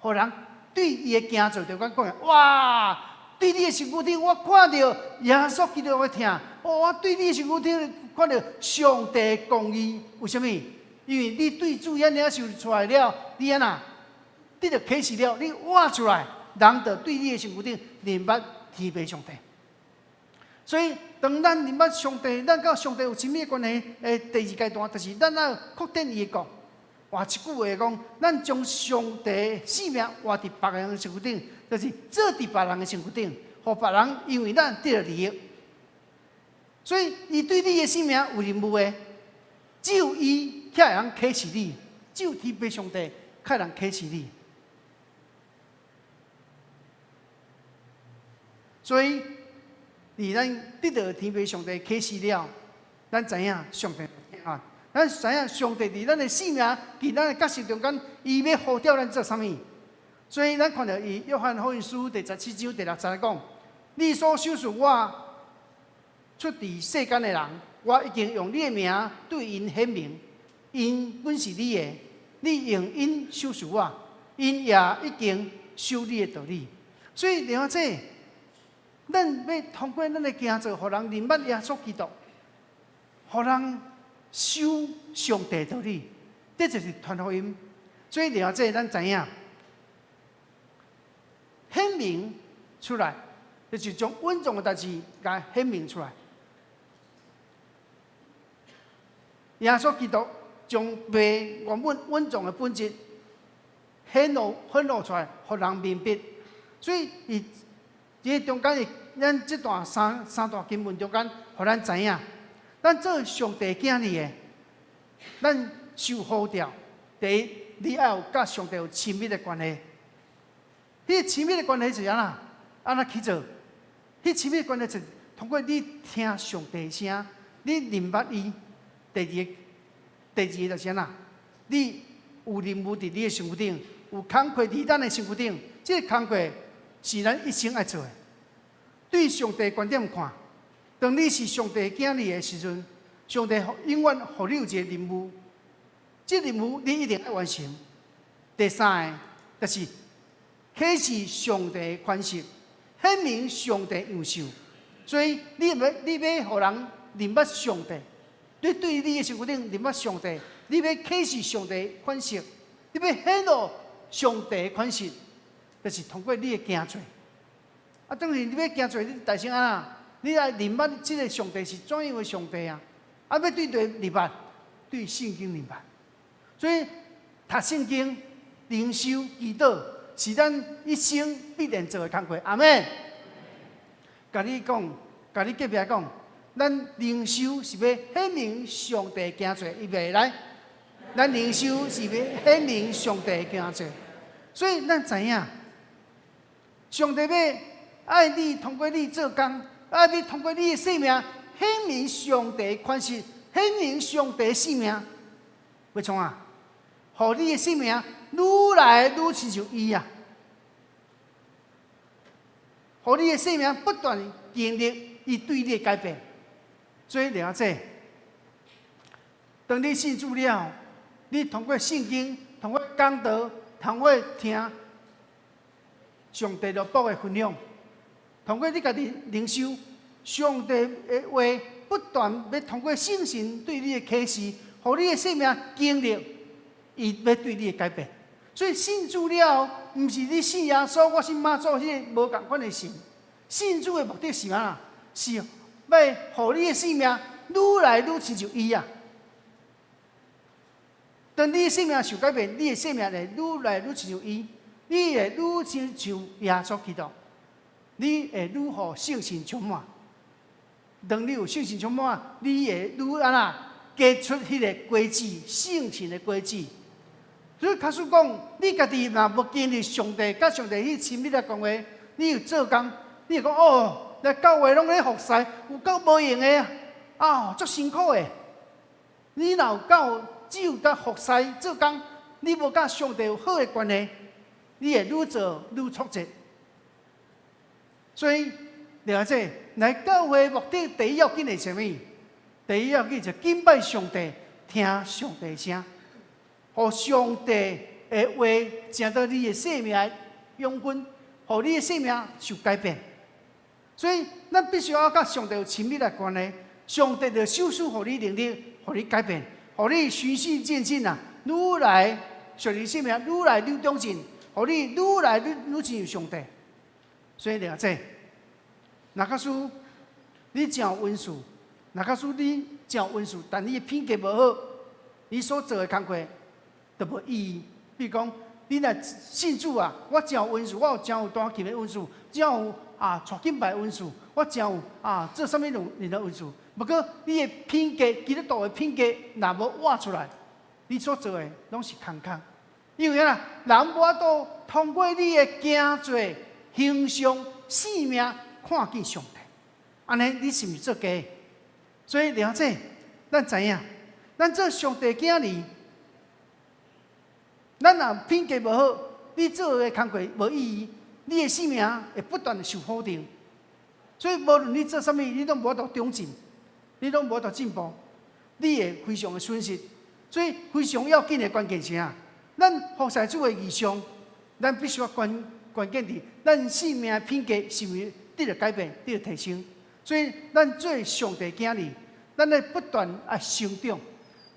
予人對伊的行做中間講，哇！對你的身軀頂，我看著耶穌基督的疼。哦，我對你的身軀頂看著上帝公義，為啥物？因為你對主遐領受出來了，你按怎？得著啟示了，你活出來，人就對你的身軀頂認捌天父上帝。所以，當咱認捌上帝，咱佮上帝有親密的關係的第二階段，就是咱愛擴展伊的國。換一句話講，咱將上帝性命活佇別人的身軀頂，就是做佇別人的身軀頂，予別人因為咱得著利益。所以，伊對你的生命有任務的，只有伊才會當啟示你，只有天父上帝才會當啟示你。所以，佇咱得著天父上帝啟示了，咱知影上帝啊，咱知影上帝佇咱的生命、佇咱的角色中間，伊欲呼召咱做啥物？所以，咱看著伊約翰福音書第17章第6節講：你所賞賜我出佇世間的人，我已經用你的名對𪜶顯明，𪜶本是你的，你用𪜶賞賜我，𪜶也已經守你的道理。所以，了解。咱欲通過咱的行做，予人認捌耶穌基督，予人守上帝道理，這就是傳福音。所以了解咱知影，顯明出來，就是將隱藏的代誌共顯明出來。耶穌基督將父原本隱藏的本質顯露出來，予人明白。所以，伊這中間的咱這段三段經文中間，予咱知影，咱做上帝囝兒的，咱受呼召。第一，你愛有佮上帝有親密的關係。彼个親密的關係是按怎？按怎去做？彼親密的關係是通過你聽上帝聲，你認捌伊。第二個就是按怎？你有任務佇你的身軀頂，有工課佇咱的身軀頂。這這個工課是咱一生愛做的。對上帝觀點看，當你是上帝囝兒的時陣，上帝永遠予你有一個任務，這任務你一定愛完成。第三个就是啟示上帝的款式，顯明上帝樣式。所以你欲予人認捌上帝，你對你的身軀頂認捌上帝，你欲啟示上帝款式，你欲顯露上帝款式，就是通過你的行做。啊，當然你欲行做，你代先按怎？你愛認捌這个上帝是怎樣的上帝啊？啊，欲對佗認捌，對聖經認捌。所以讀聖經、靈修、祈禱，是咱一生必然做的工課。阿們。共你講，共你隔壁講，咱靈修是欲顯明上帝行做，預備來。咱靈修是欲顯明上帝行做，所以咱知影，上帝欲愛你通過你做工，愛你通過你的生命顯明上帝款式，顯明上帝生命，欲創啥？予你的生命愈來愈親像伊啊！予你的生命不斷經歷伊對你的改變。所以了解，當你信主了，你通過聖經，通過講道，通過聽上帝的僕的分享，通過你家己靈修，上帝的話不斷欲通過聖神對你的啟示，予你的生命經歷，伊欲對你的改變。所以信主了，毋是你信耶穌，我信媽祖，彼個無仝款的信。信主的目的是啥？是欲予你的生命愈來愈親像伊啊！當你的生命受改變，你的生命會愈來愈親像伊，你會愈親像耶穌基督，你會愈予聖神充滿。當你有聖神充滿，你會愈按怎結出彼个果子，聖神的果子。所以假使講，你家己若無經歷上帝，佮上帝彼親密的關係，你有做工，你會講哦，來教會攏咧服侍，有夠無閒的啊，足辛苦的。你若有夠只有佮服侍做工，你無佮上帝有好的關係，你會愈做愈挫折。所以了解來教會目的第一要緊是啥物？第一要緊就敬拜上帝，聽上帝聲。予上帝的話成做你的生命養分，予你的生命受改變。所以，咱必須要佮上帝有親密的關係。上帝就首先予你能力，予你改變，予你循序漸進啊，愈來屬靈生命愈來愈長進，予你愈來愈愈親像上帝。所以了解，若假使你真有恩賜，若假使你真有恩賜，但你的品格無好，你所做的工課都無意義。比如講，你若信主啊，我真有恩賜，我有真有彈琴的恩賜，真有啊帶敬拜的恩賜，我真有啊做啥物樣的恩賜。不過你的品格，基督徒的品格，若無活出來，你所做的攏是空空。因為啊，人無法度通過你的行做、形象、生命看見上帝。按呢，你是毋是做假？所以了解，咱知影，咱做上帝囝兒，咱若品格無好，你做的工課無意義，你的生命會不斷的受否定。所以無論你做啥物，你攏無法度長進，你攏無法度進步，你會非常的損失。所以非常要緊的關鍵是啥？咱服侍主的異象，咱必須要關關鍵佇咱生命品格是毋是得著改變、得著提升。所以咱做上帝囝兒，咱咧不斷愛成長。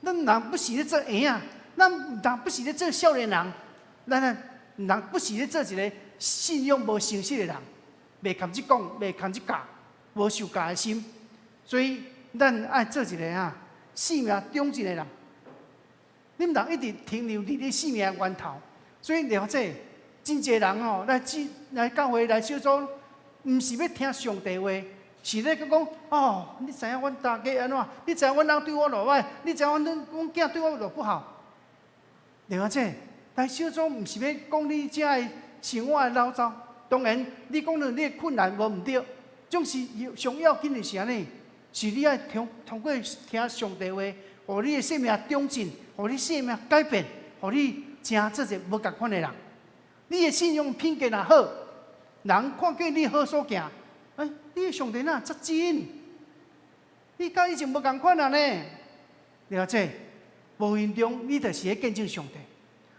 咱人不是咧做嬰仔，咱人不是咧做少年人，咱人不是咧做一个信仰無誠實的人，袂堪得講，袂堪得教，無受教的心。所以咱愛做一个啊，生命長進的人。你毋通一直停留佇你生命源頭。所以了解，真濟人吼來這來教會來小組，毋是欲聽上帝話，是咧閣講哦，你知影阮大家按怎？你知影阮翁對我偌歹？你知影阮囝對我偌不好？了解，來小組毋是欲講你遮的生活的牢騷。當然，你講著你的困難無毋對，總是上要緊的是按呢？是你愛通過聽上帝話，予你的生命長進，予你生命改變，予你成做一個無仝款的人。你的信仰品格若好，人看見你好所行，欸，你的上帝哪遮真？你佮以前無仝款啊呢？了解？無形中你就是咧見證上帝。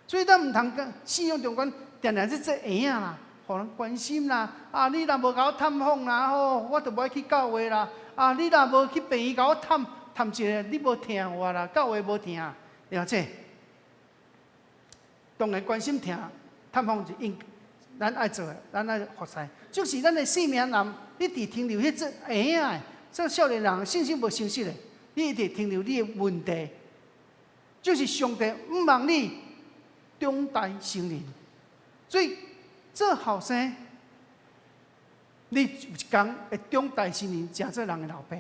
所以咱毋通信仰中間定定去做嬰仔啦，予人關心啦。啊，你若無共我探訪啦，吼，我就無愛去教會啦。啊，你若無去病院共我探探一下，你無疼我啦，教會無疼。了解？當然關心疼探訪是應咱愛做的，咱愛服侍。就是咱的生命人，你佇停留彼做嬰仔的，做少年人信心無成熟的，你一直停留你的問題，就是上帝毋望你長大成人。所以做後生，你有一工會長大成人，成做人的老爸。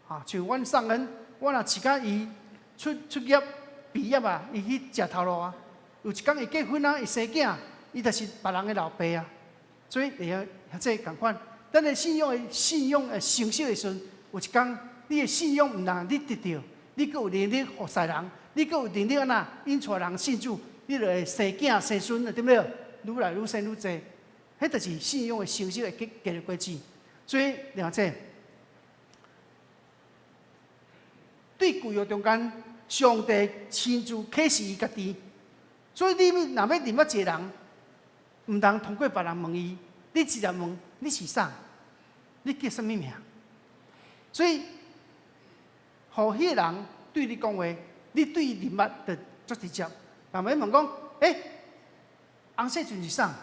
啊，像阮送恩，我若飼甲伊出業畢業啊，伊去食頭路啊。有一工伊結婚啊，伊生囝，伊就是別人的老爸啊。所以會曉遐濟仝款。咱的信仰的成熟的時陣，有一工你的信仰毋但你得著，你閣有能力服侍人，你閣有能力按怎引帶人信主，你就會生囝生孫，對毋對？愈來愈生愈濟，彼就是信仰的成熟的結果子。所以了解，對舊約中間，上帝親自啟示伊家己。所以你若欲認捌一個人，毋通通過別人問伊，你直接問你是啥？你叫啥物名？所以，予彼個人對你講話，你對伊認捌就足直接。若欲問講，欸，洪世俊是啥？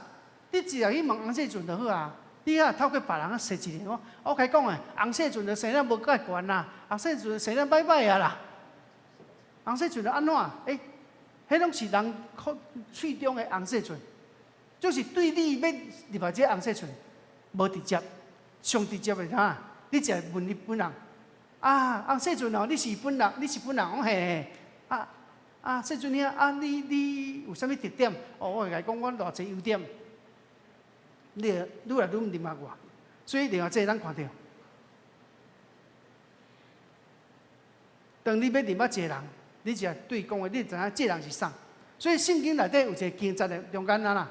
你直接去問洪世俊就好啊。你遐透過別人啊說一下，我共伊講的，洪世俊就生了無介懸啦，洪世俊生了歹歹啊啦。洪世俊就按怎？欸，彼攏是人口喙中的洪世俊，就是對你欲入來這個洪世俊無直接，上直接的啥？你直接問伊本人，啊，洪世俊哦，你是本人，你是本人，講嘿嘿，啊啊，世俊兄，啊，你有啥物特點？哦，我會共伊講，我偌濟優點，你會愈來愈毋認捌我，所以另外這咱看著，當你欲認捌一個人，你就對伊講話，你知影這人是啥？所以聖經內底有一個經節的中間啊啦，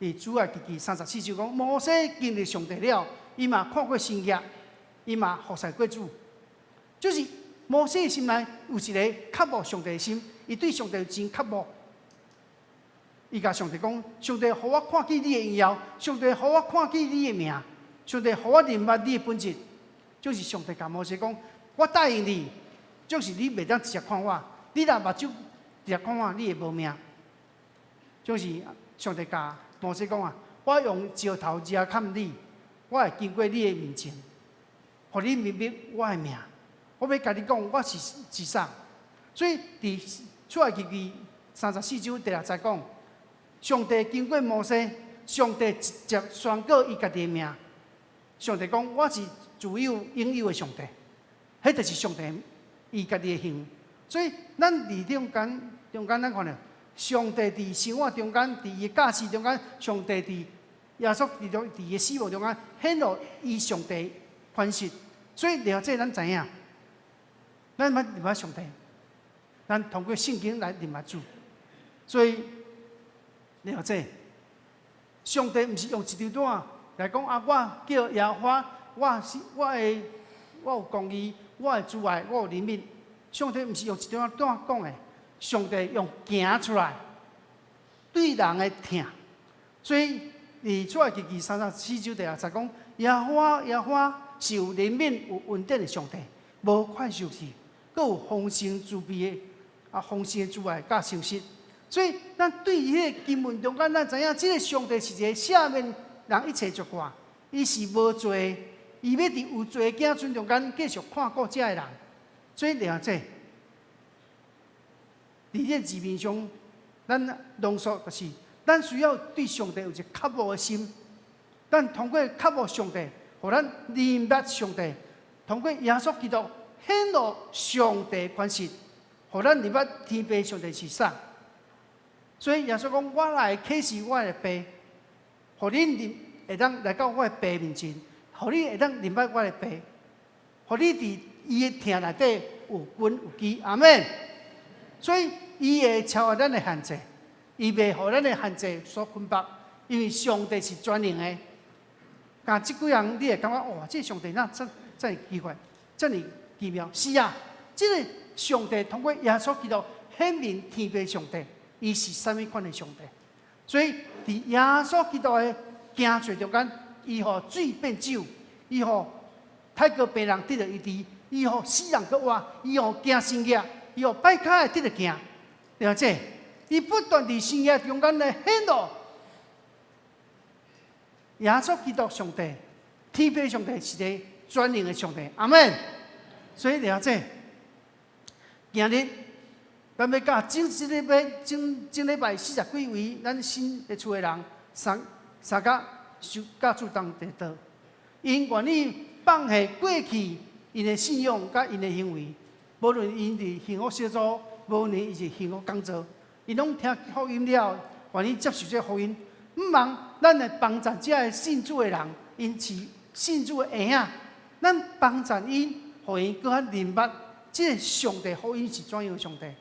佇出埃及記34章講，摩西經歷上帝了，伊嘛看過神跡，伊嘛服侍過主，就是摩西的心內有一個渴慕上帝的心，伊對上帝有真渴慕。伊共上帝講：上帝，予我看見你的榮耀，上帝，予我看見你的名，上帝，予我認捌你的本質。就是上帝共摩西講：我答應你，就是你袂當直接看我，你若目睭直接看我，你會無命。就是上帝共摩西講啊：我用石頭遮砍你，我會經過你的面前，予你明白我的名。我欲共你講，我是啥？所以佇出埃及記34章第六節講，上帝經過摩西，上帝直接宣告伊家己的名。上帝講：我是自有永有的上帝，彼就是上帝伊家己的形。所以咱佇中間咱看著，上帝佇生活中間，佇伊的教示中間，上帝佇耶穌佇中佇伊的死亡中間顯露伊上帝款式。所以了這咱知影，咱欲認捌上帝，咱通過聖經來認捌主。所以了這，上帝毋是用一張紙來講啊，我叫耶和華，我是我的，我有公義，我會慈愛，我有憐憫。上帝毋是用一張紙講的，上帝用行出來，對人的疼。所以，佇出埃及記34章第六節講，耶和華耶和華是有憐憫、有恩典的上帝，無快受氣，閣有豐盛慈悲的啊，豐盛的慈愛佮誠實。所以，咱對彼個經文中間，咱知影，這個上帝是一個赦免人一切罪過，伊是無罪，伊欲佇有罪的子孫中間繼續看顧這个人。所以了解，佇這個字面上，咱濃縮就是，咱需要對上帝有一個渴慕的心。咱通過渴慕上帝，予咱認捌上帝；通過耶穌基督顯露上帝款式，予咱認捌天父上帝是啥。所以耶穌講：我來啟示我的父，予恁認會當來到我的父面前，予你會當認捌我的父，予你佇伊的疼內底有根有基。阿們。所以伊會超越咱的限制，伊袂予咱的限制所捆綁，因為上帝是全能的。共這幾項，你會感覺哇，這個上帝哪遮遮爾奇怪，遮爾奇妙。是啊，這個上帝通過耶穌基督顯明天父上帝，伊是啥物款的上帝。所以，佇耶穌基督的行做中間，伊予水變酒，伊予泰國病人得著醫治，伊予死人閣活，伊予行神跡，伊予跛跤的得著行，了解？伊不斷佇神跡中間來顯露耶穌基督上帝，天父上帝是個全能的上帝，阿們。所以了解，今日咱欲佮整這禮拜、整整禮拜四十幾位咱新的厝的人，相相佮受佮主同齊禱，𪜶願意放下過去𪜶的信仰佮𪜶的行為，無論𪜶佇幸福小組，無論伊是幸福講座，𪜶攏聽福音了，願意接受這個福音。毋茫咱來幫贊這个信主的人，𪜶是信主的嬰仔，咱幫贊𪜶，予𪜶閣較明白這个上帝福音是怎樣的上帝，予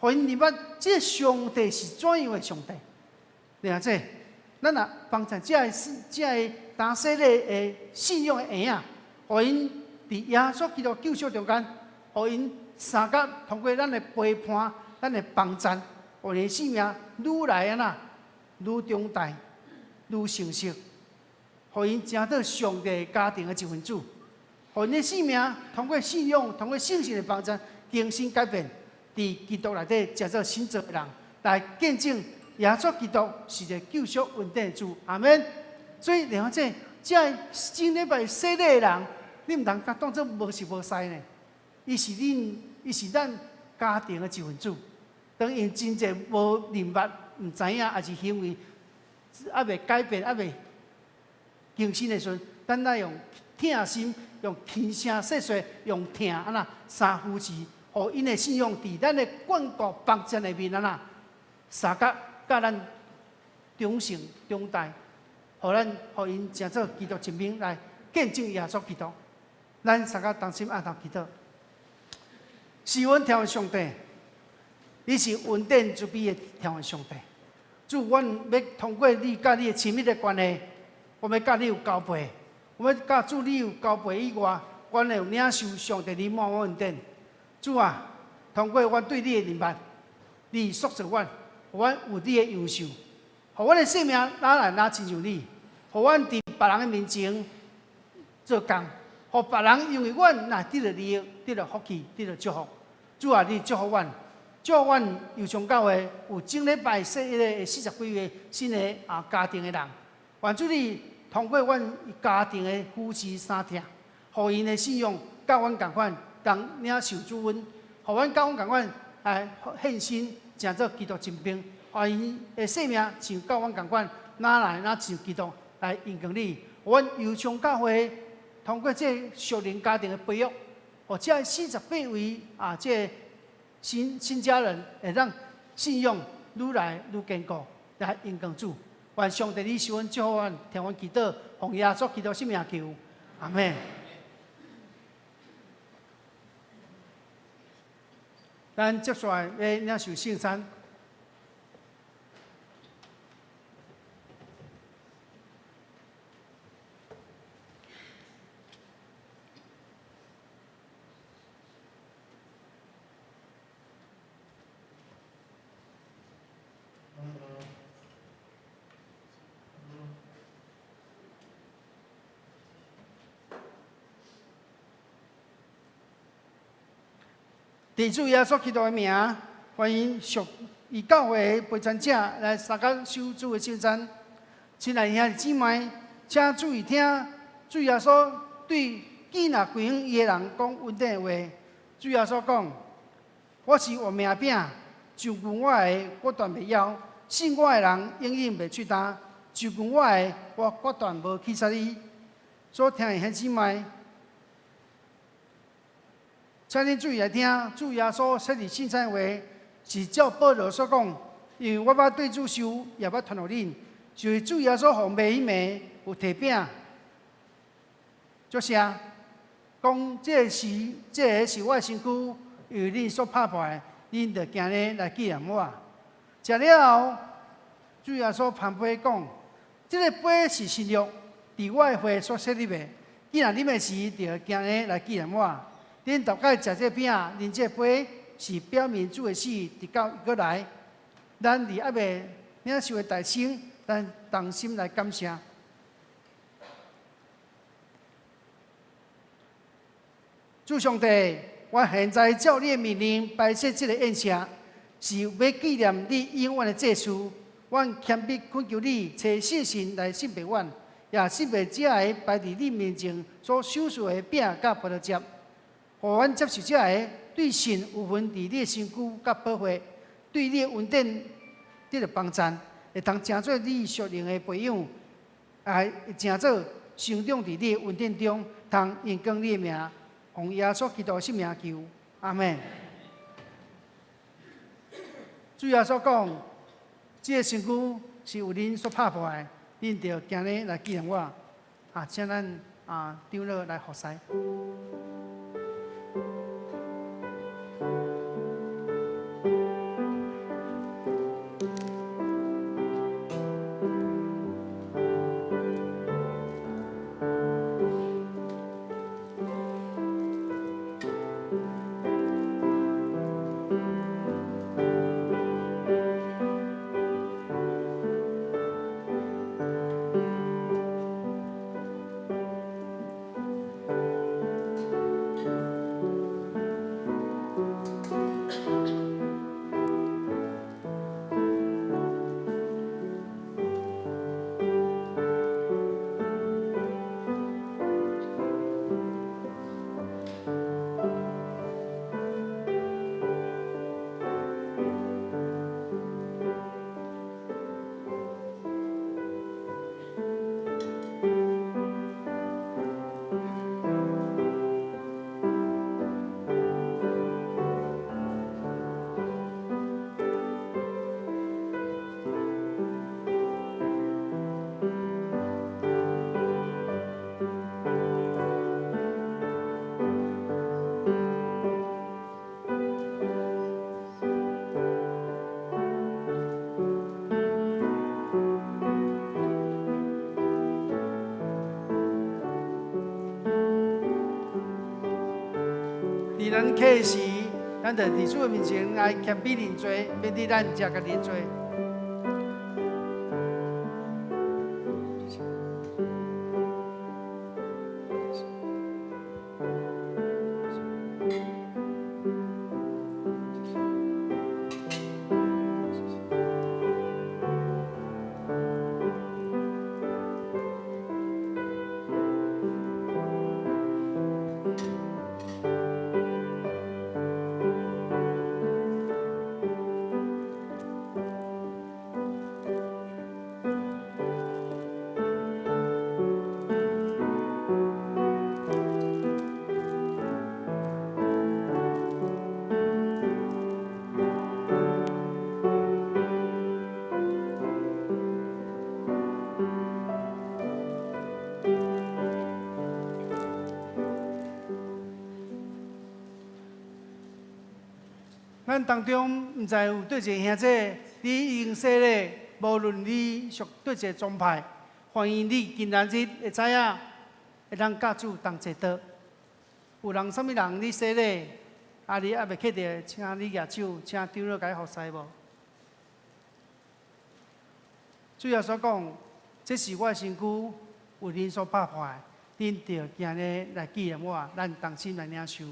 𪜶明白這个上帝是怎樣的上帝。了解？咱若幫贊這个信、這个當洗禮的信仰的嬰仔，予𪜶佇耶穌基督救贖中間，予𪜶相佮通過咱的陪伴、咱的幫贊，予𪜶生命愈來按怎愈長大、愈成熟，予𪜶成做上帝家庭的一份子，予𪜶的生命通過信仰、通過聖神的幫贊，更新改變，佇基督內底成做新造的人，來見證耶穌基督是一個救贖恩典的主，阿們。所以，了解這個整禮拜洗禮的人，你毋通共當做無熟無似呢。伊是恁，伊是咱家庭的一份子。當𪜶真濟無明白、毋知影，抑是行為猶未改變、猶未更新的時陣，咱愛用疼心、用輕聲細說、用疼按怎三扶持，予𪜶的信仰佇咱的眷顧幫贊的面按怎相佮佮咱長成長大，予咱予𪜶成做基督精兵來見證耶穌基督。咱相佮同心按頭祈禱，是阮天父上帝，你是恩典慈悲的天父上帝。主，阮欲通過你佮你的親密的關係，我欲佮你有交陪，我欲佮主你有交陪以外，阮會有領受上帝你滿滿恩典。主啊，通過阮對你的認捌，你塑造阮，予阮有你的樣式，予阮的生命愈來愈親像你，予阮佇別人的面前做工，予別人因為阮來得著利益，得著福氣，得著祝福。主啊，你祝福阮，祝福阮右上教會有整禮拜洗禮的四十幾個新的啊家庭的人，願主你通過阮家庭的扶持相疼，予𪜶的信仰佮阮仝款，共領受主恩，予阮佮阮仝款來獻身，成做基督精兵，予𪜶的生命像佮阮仝款，愈來愈像基督來榮光你。阮右上教會通過這屬靈家庭的培育，予這48位啊，這新新家人會當信仰愈來愈堅固，來榮光主。願上帝你賜阮祝福阮，聽阮祈禱，奉耶穌基督聖名求，阿們。咱接下來欲領受聖餐。佇主耶穌基督的名，歡迎屬伊教會的陪餐者來相佮守主的聖餐。親愛兄弟姊妹，請注意聽，主耶穌對寄納歸向伊的人講恩典的話。主耶穌講：我是活命餅，就近我的，我斷袂枵；信我的人，永遠袂喙焦。就近我的，我決斷無棄絕伊。所聽的兄姊妹，請恁注意來聽，主耶穌設立聖餐的話，是照保羅所講，因為我捌對主受，也捌傳予恁，就是主耶穌予賣彼暝有提餅，祝謝，講這個是這个是我的身軀，為恁所拍破的，恁著行呢來紀念我。食了後，主耶穌捧杯講：這个杯是新約，佇我的血所設立的。既然啉的時，著行呢來紀念我。恁逐擺食這餅，啉這杯，是表明主的死，直到伊閣來。咱佇猶未領受的大聖，咱同心來感謝。主上帝，我現在照你的命令擺設這个宴席，是欲紀念你永遠的祭事。阮謙卑懇求你，差聖神來聖別阮，也聖別這个擺佇你面前所賞賜的餅佮葡萄汁，予阮接受這个對神有份佇你的身軀佮寶血，對你的恩典得著幫贊，會通成做你屬靈的培養，也會成做成長佇你的恩典中，通榮光你的名，奉耶穌基督的聖名求，阿們。主耶穌講，這个身軀是為恁所拍破的，恁著行呢來紀念我。啊，請咱啊長老來服侍。佇咱客時，咱就佇主的面前來謙卑認罪，免得咱食家己的罪。咱當中毋知有佗一个兄姐，你已經洗禮，無論你屬佗一个宗派，歡迎你今仔日會知影，會當佮主同齊禱。有人啥物人你洗禮，啊你猶未確定，請你舉手，請長老共你服侍無？主耶穌講，這是我的身軀，為恁所拍破的，恁著行呢來紀念我，咱同心來領受。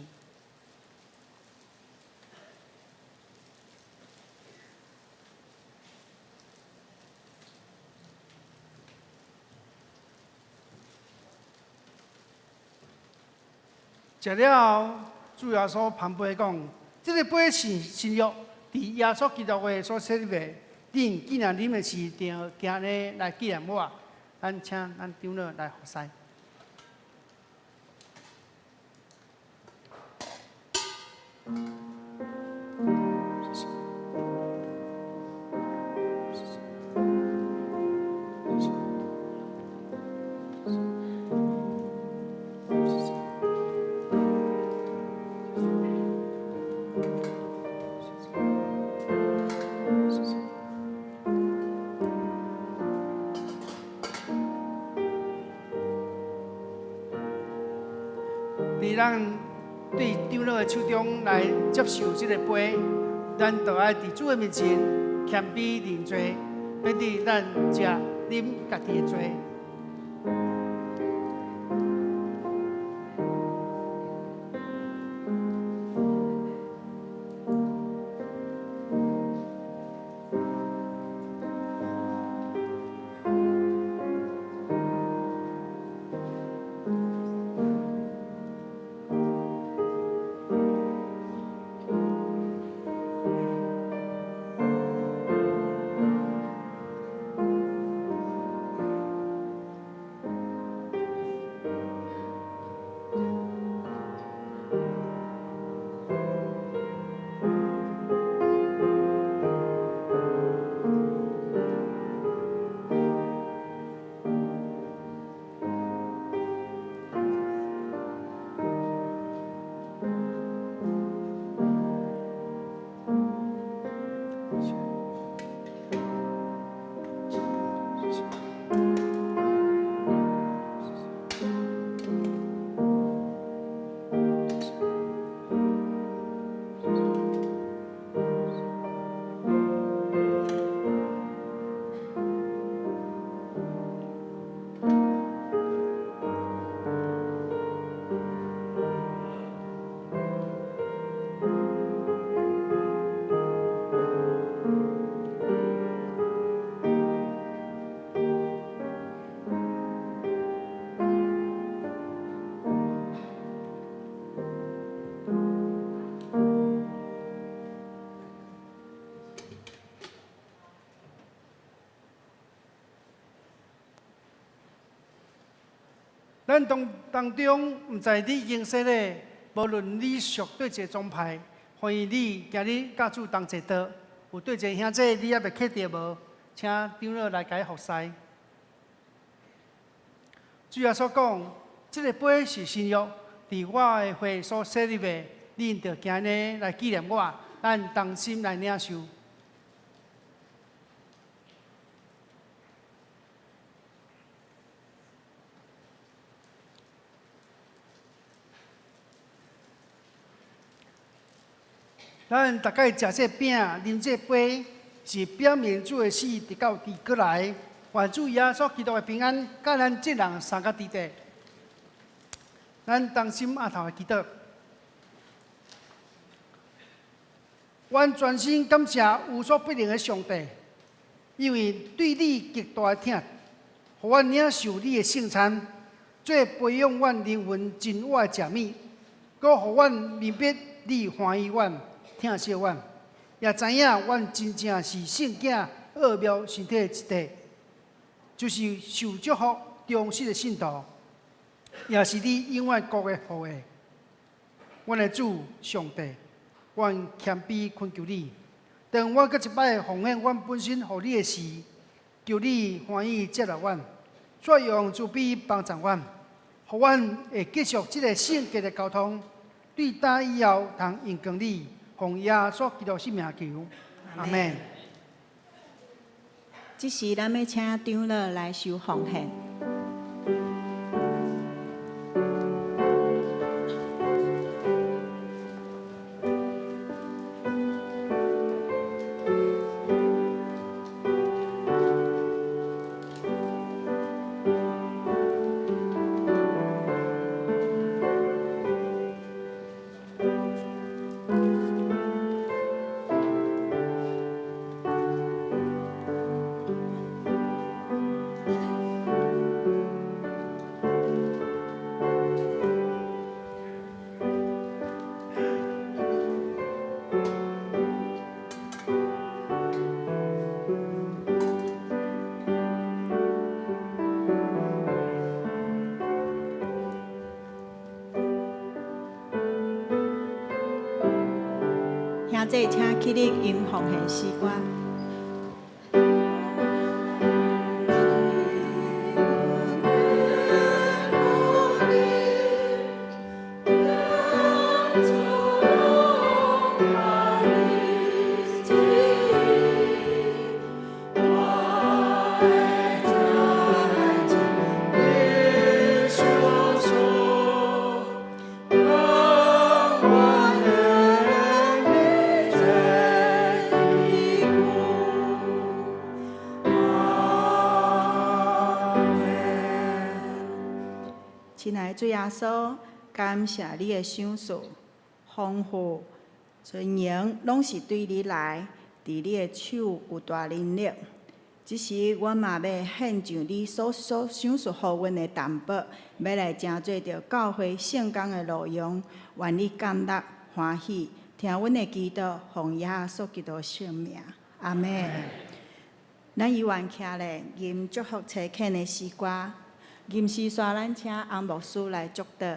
食了後，主耶穌捧杯講：這个杯是新約，佇耶穌基督血所設立的。恁既然啉的時，著行呢來紀念我。咱請咱長老來服侍。咱對長老的手中來接受這个杯，咱就愛佇主的面前謙卑認罪，免得咱食啉家己的罪。咱當當中，毋知你已經洗禮，無論你屬佗一个宗派，歡迎你今日佮主同齊桌。有佗一个兄弟你猶未確定無？請長老來共你服侍。主耶穌講，這个杯是新約，佇我的血所設立的，恁著今日來紀念我，咱同心來領受。咱逐擺食這餅、啉這杯，是表明主的死，直到伊閣來。願主耶穌基督的平安，佮咱眾人相佮佇底。咱同心阿頭來祈禱。阮全心感謝無所不能的上帝，因為對你極大的疼，予阮領受你的聖餐，做培養阮靈魂真我的食物，閣予阮明白你歡喜阮、疼惜阮，也知影阮真正是聖囝奧妙身體的一塊，就是受祝福忠實的信徒，也是你永遠國的後裔。阮的主上帝，阮謙卑懇求你，當我閣一擺奉獻阮本身予你的時，求你歡喜接納阮，再用慈悲幫助阮，予阮會繼續這个聖潔的交通，對今以後通榮光你，奉耶穌基督聖名求，阿們。這時，咱欲請長老來收奉獻。兄弟，請起立吟奉獻詩歌。愛主耶穌，感謝你的賞賜，豐富、尊榮，攏是對你來，佇你的手有大能力。這時，阮嘛欲獻上你所賞賜予阮的淡薄，欲來成做著教會聖工的路用，願你感樂歡喜，聽阮的祈禱，奉耶穌基督聖名，阿們。咱猶原徛咧吟祝福差遣的詩歌，吟詩煞咱請洪牧師來祝禱。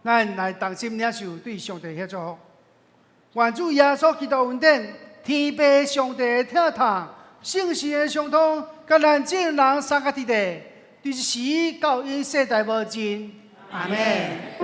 咱來同心領受對上帝的祝福。願主耶穌基督恩典、天父上帝的疼痛、聖神的相通，佮咱眾人三個弟弟，對時到永世代無盡。阿們。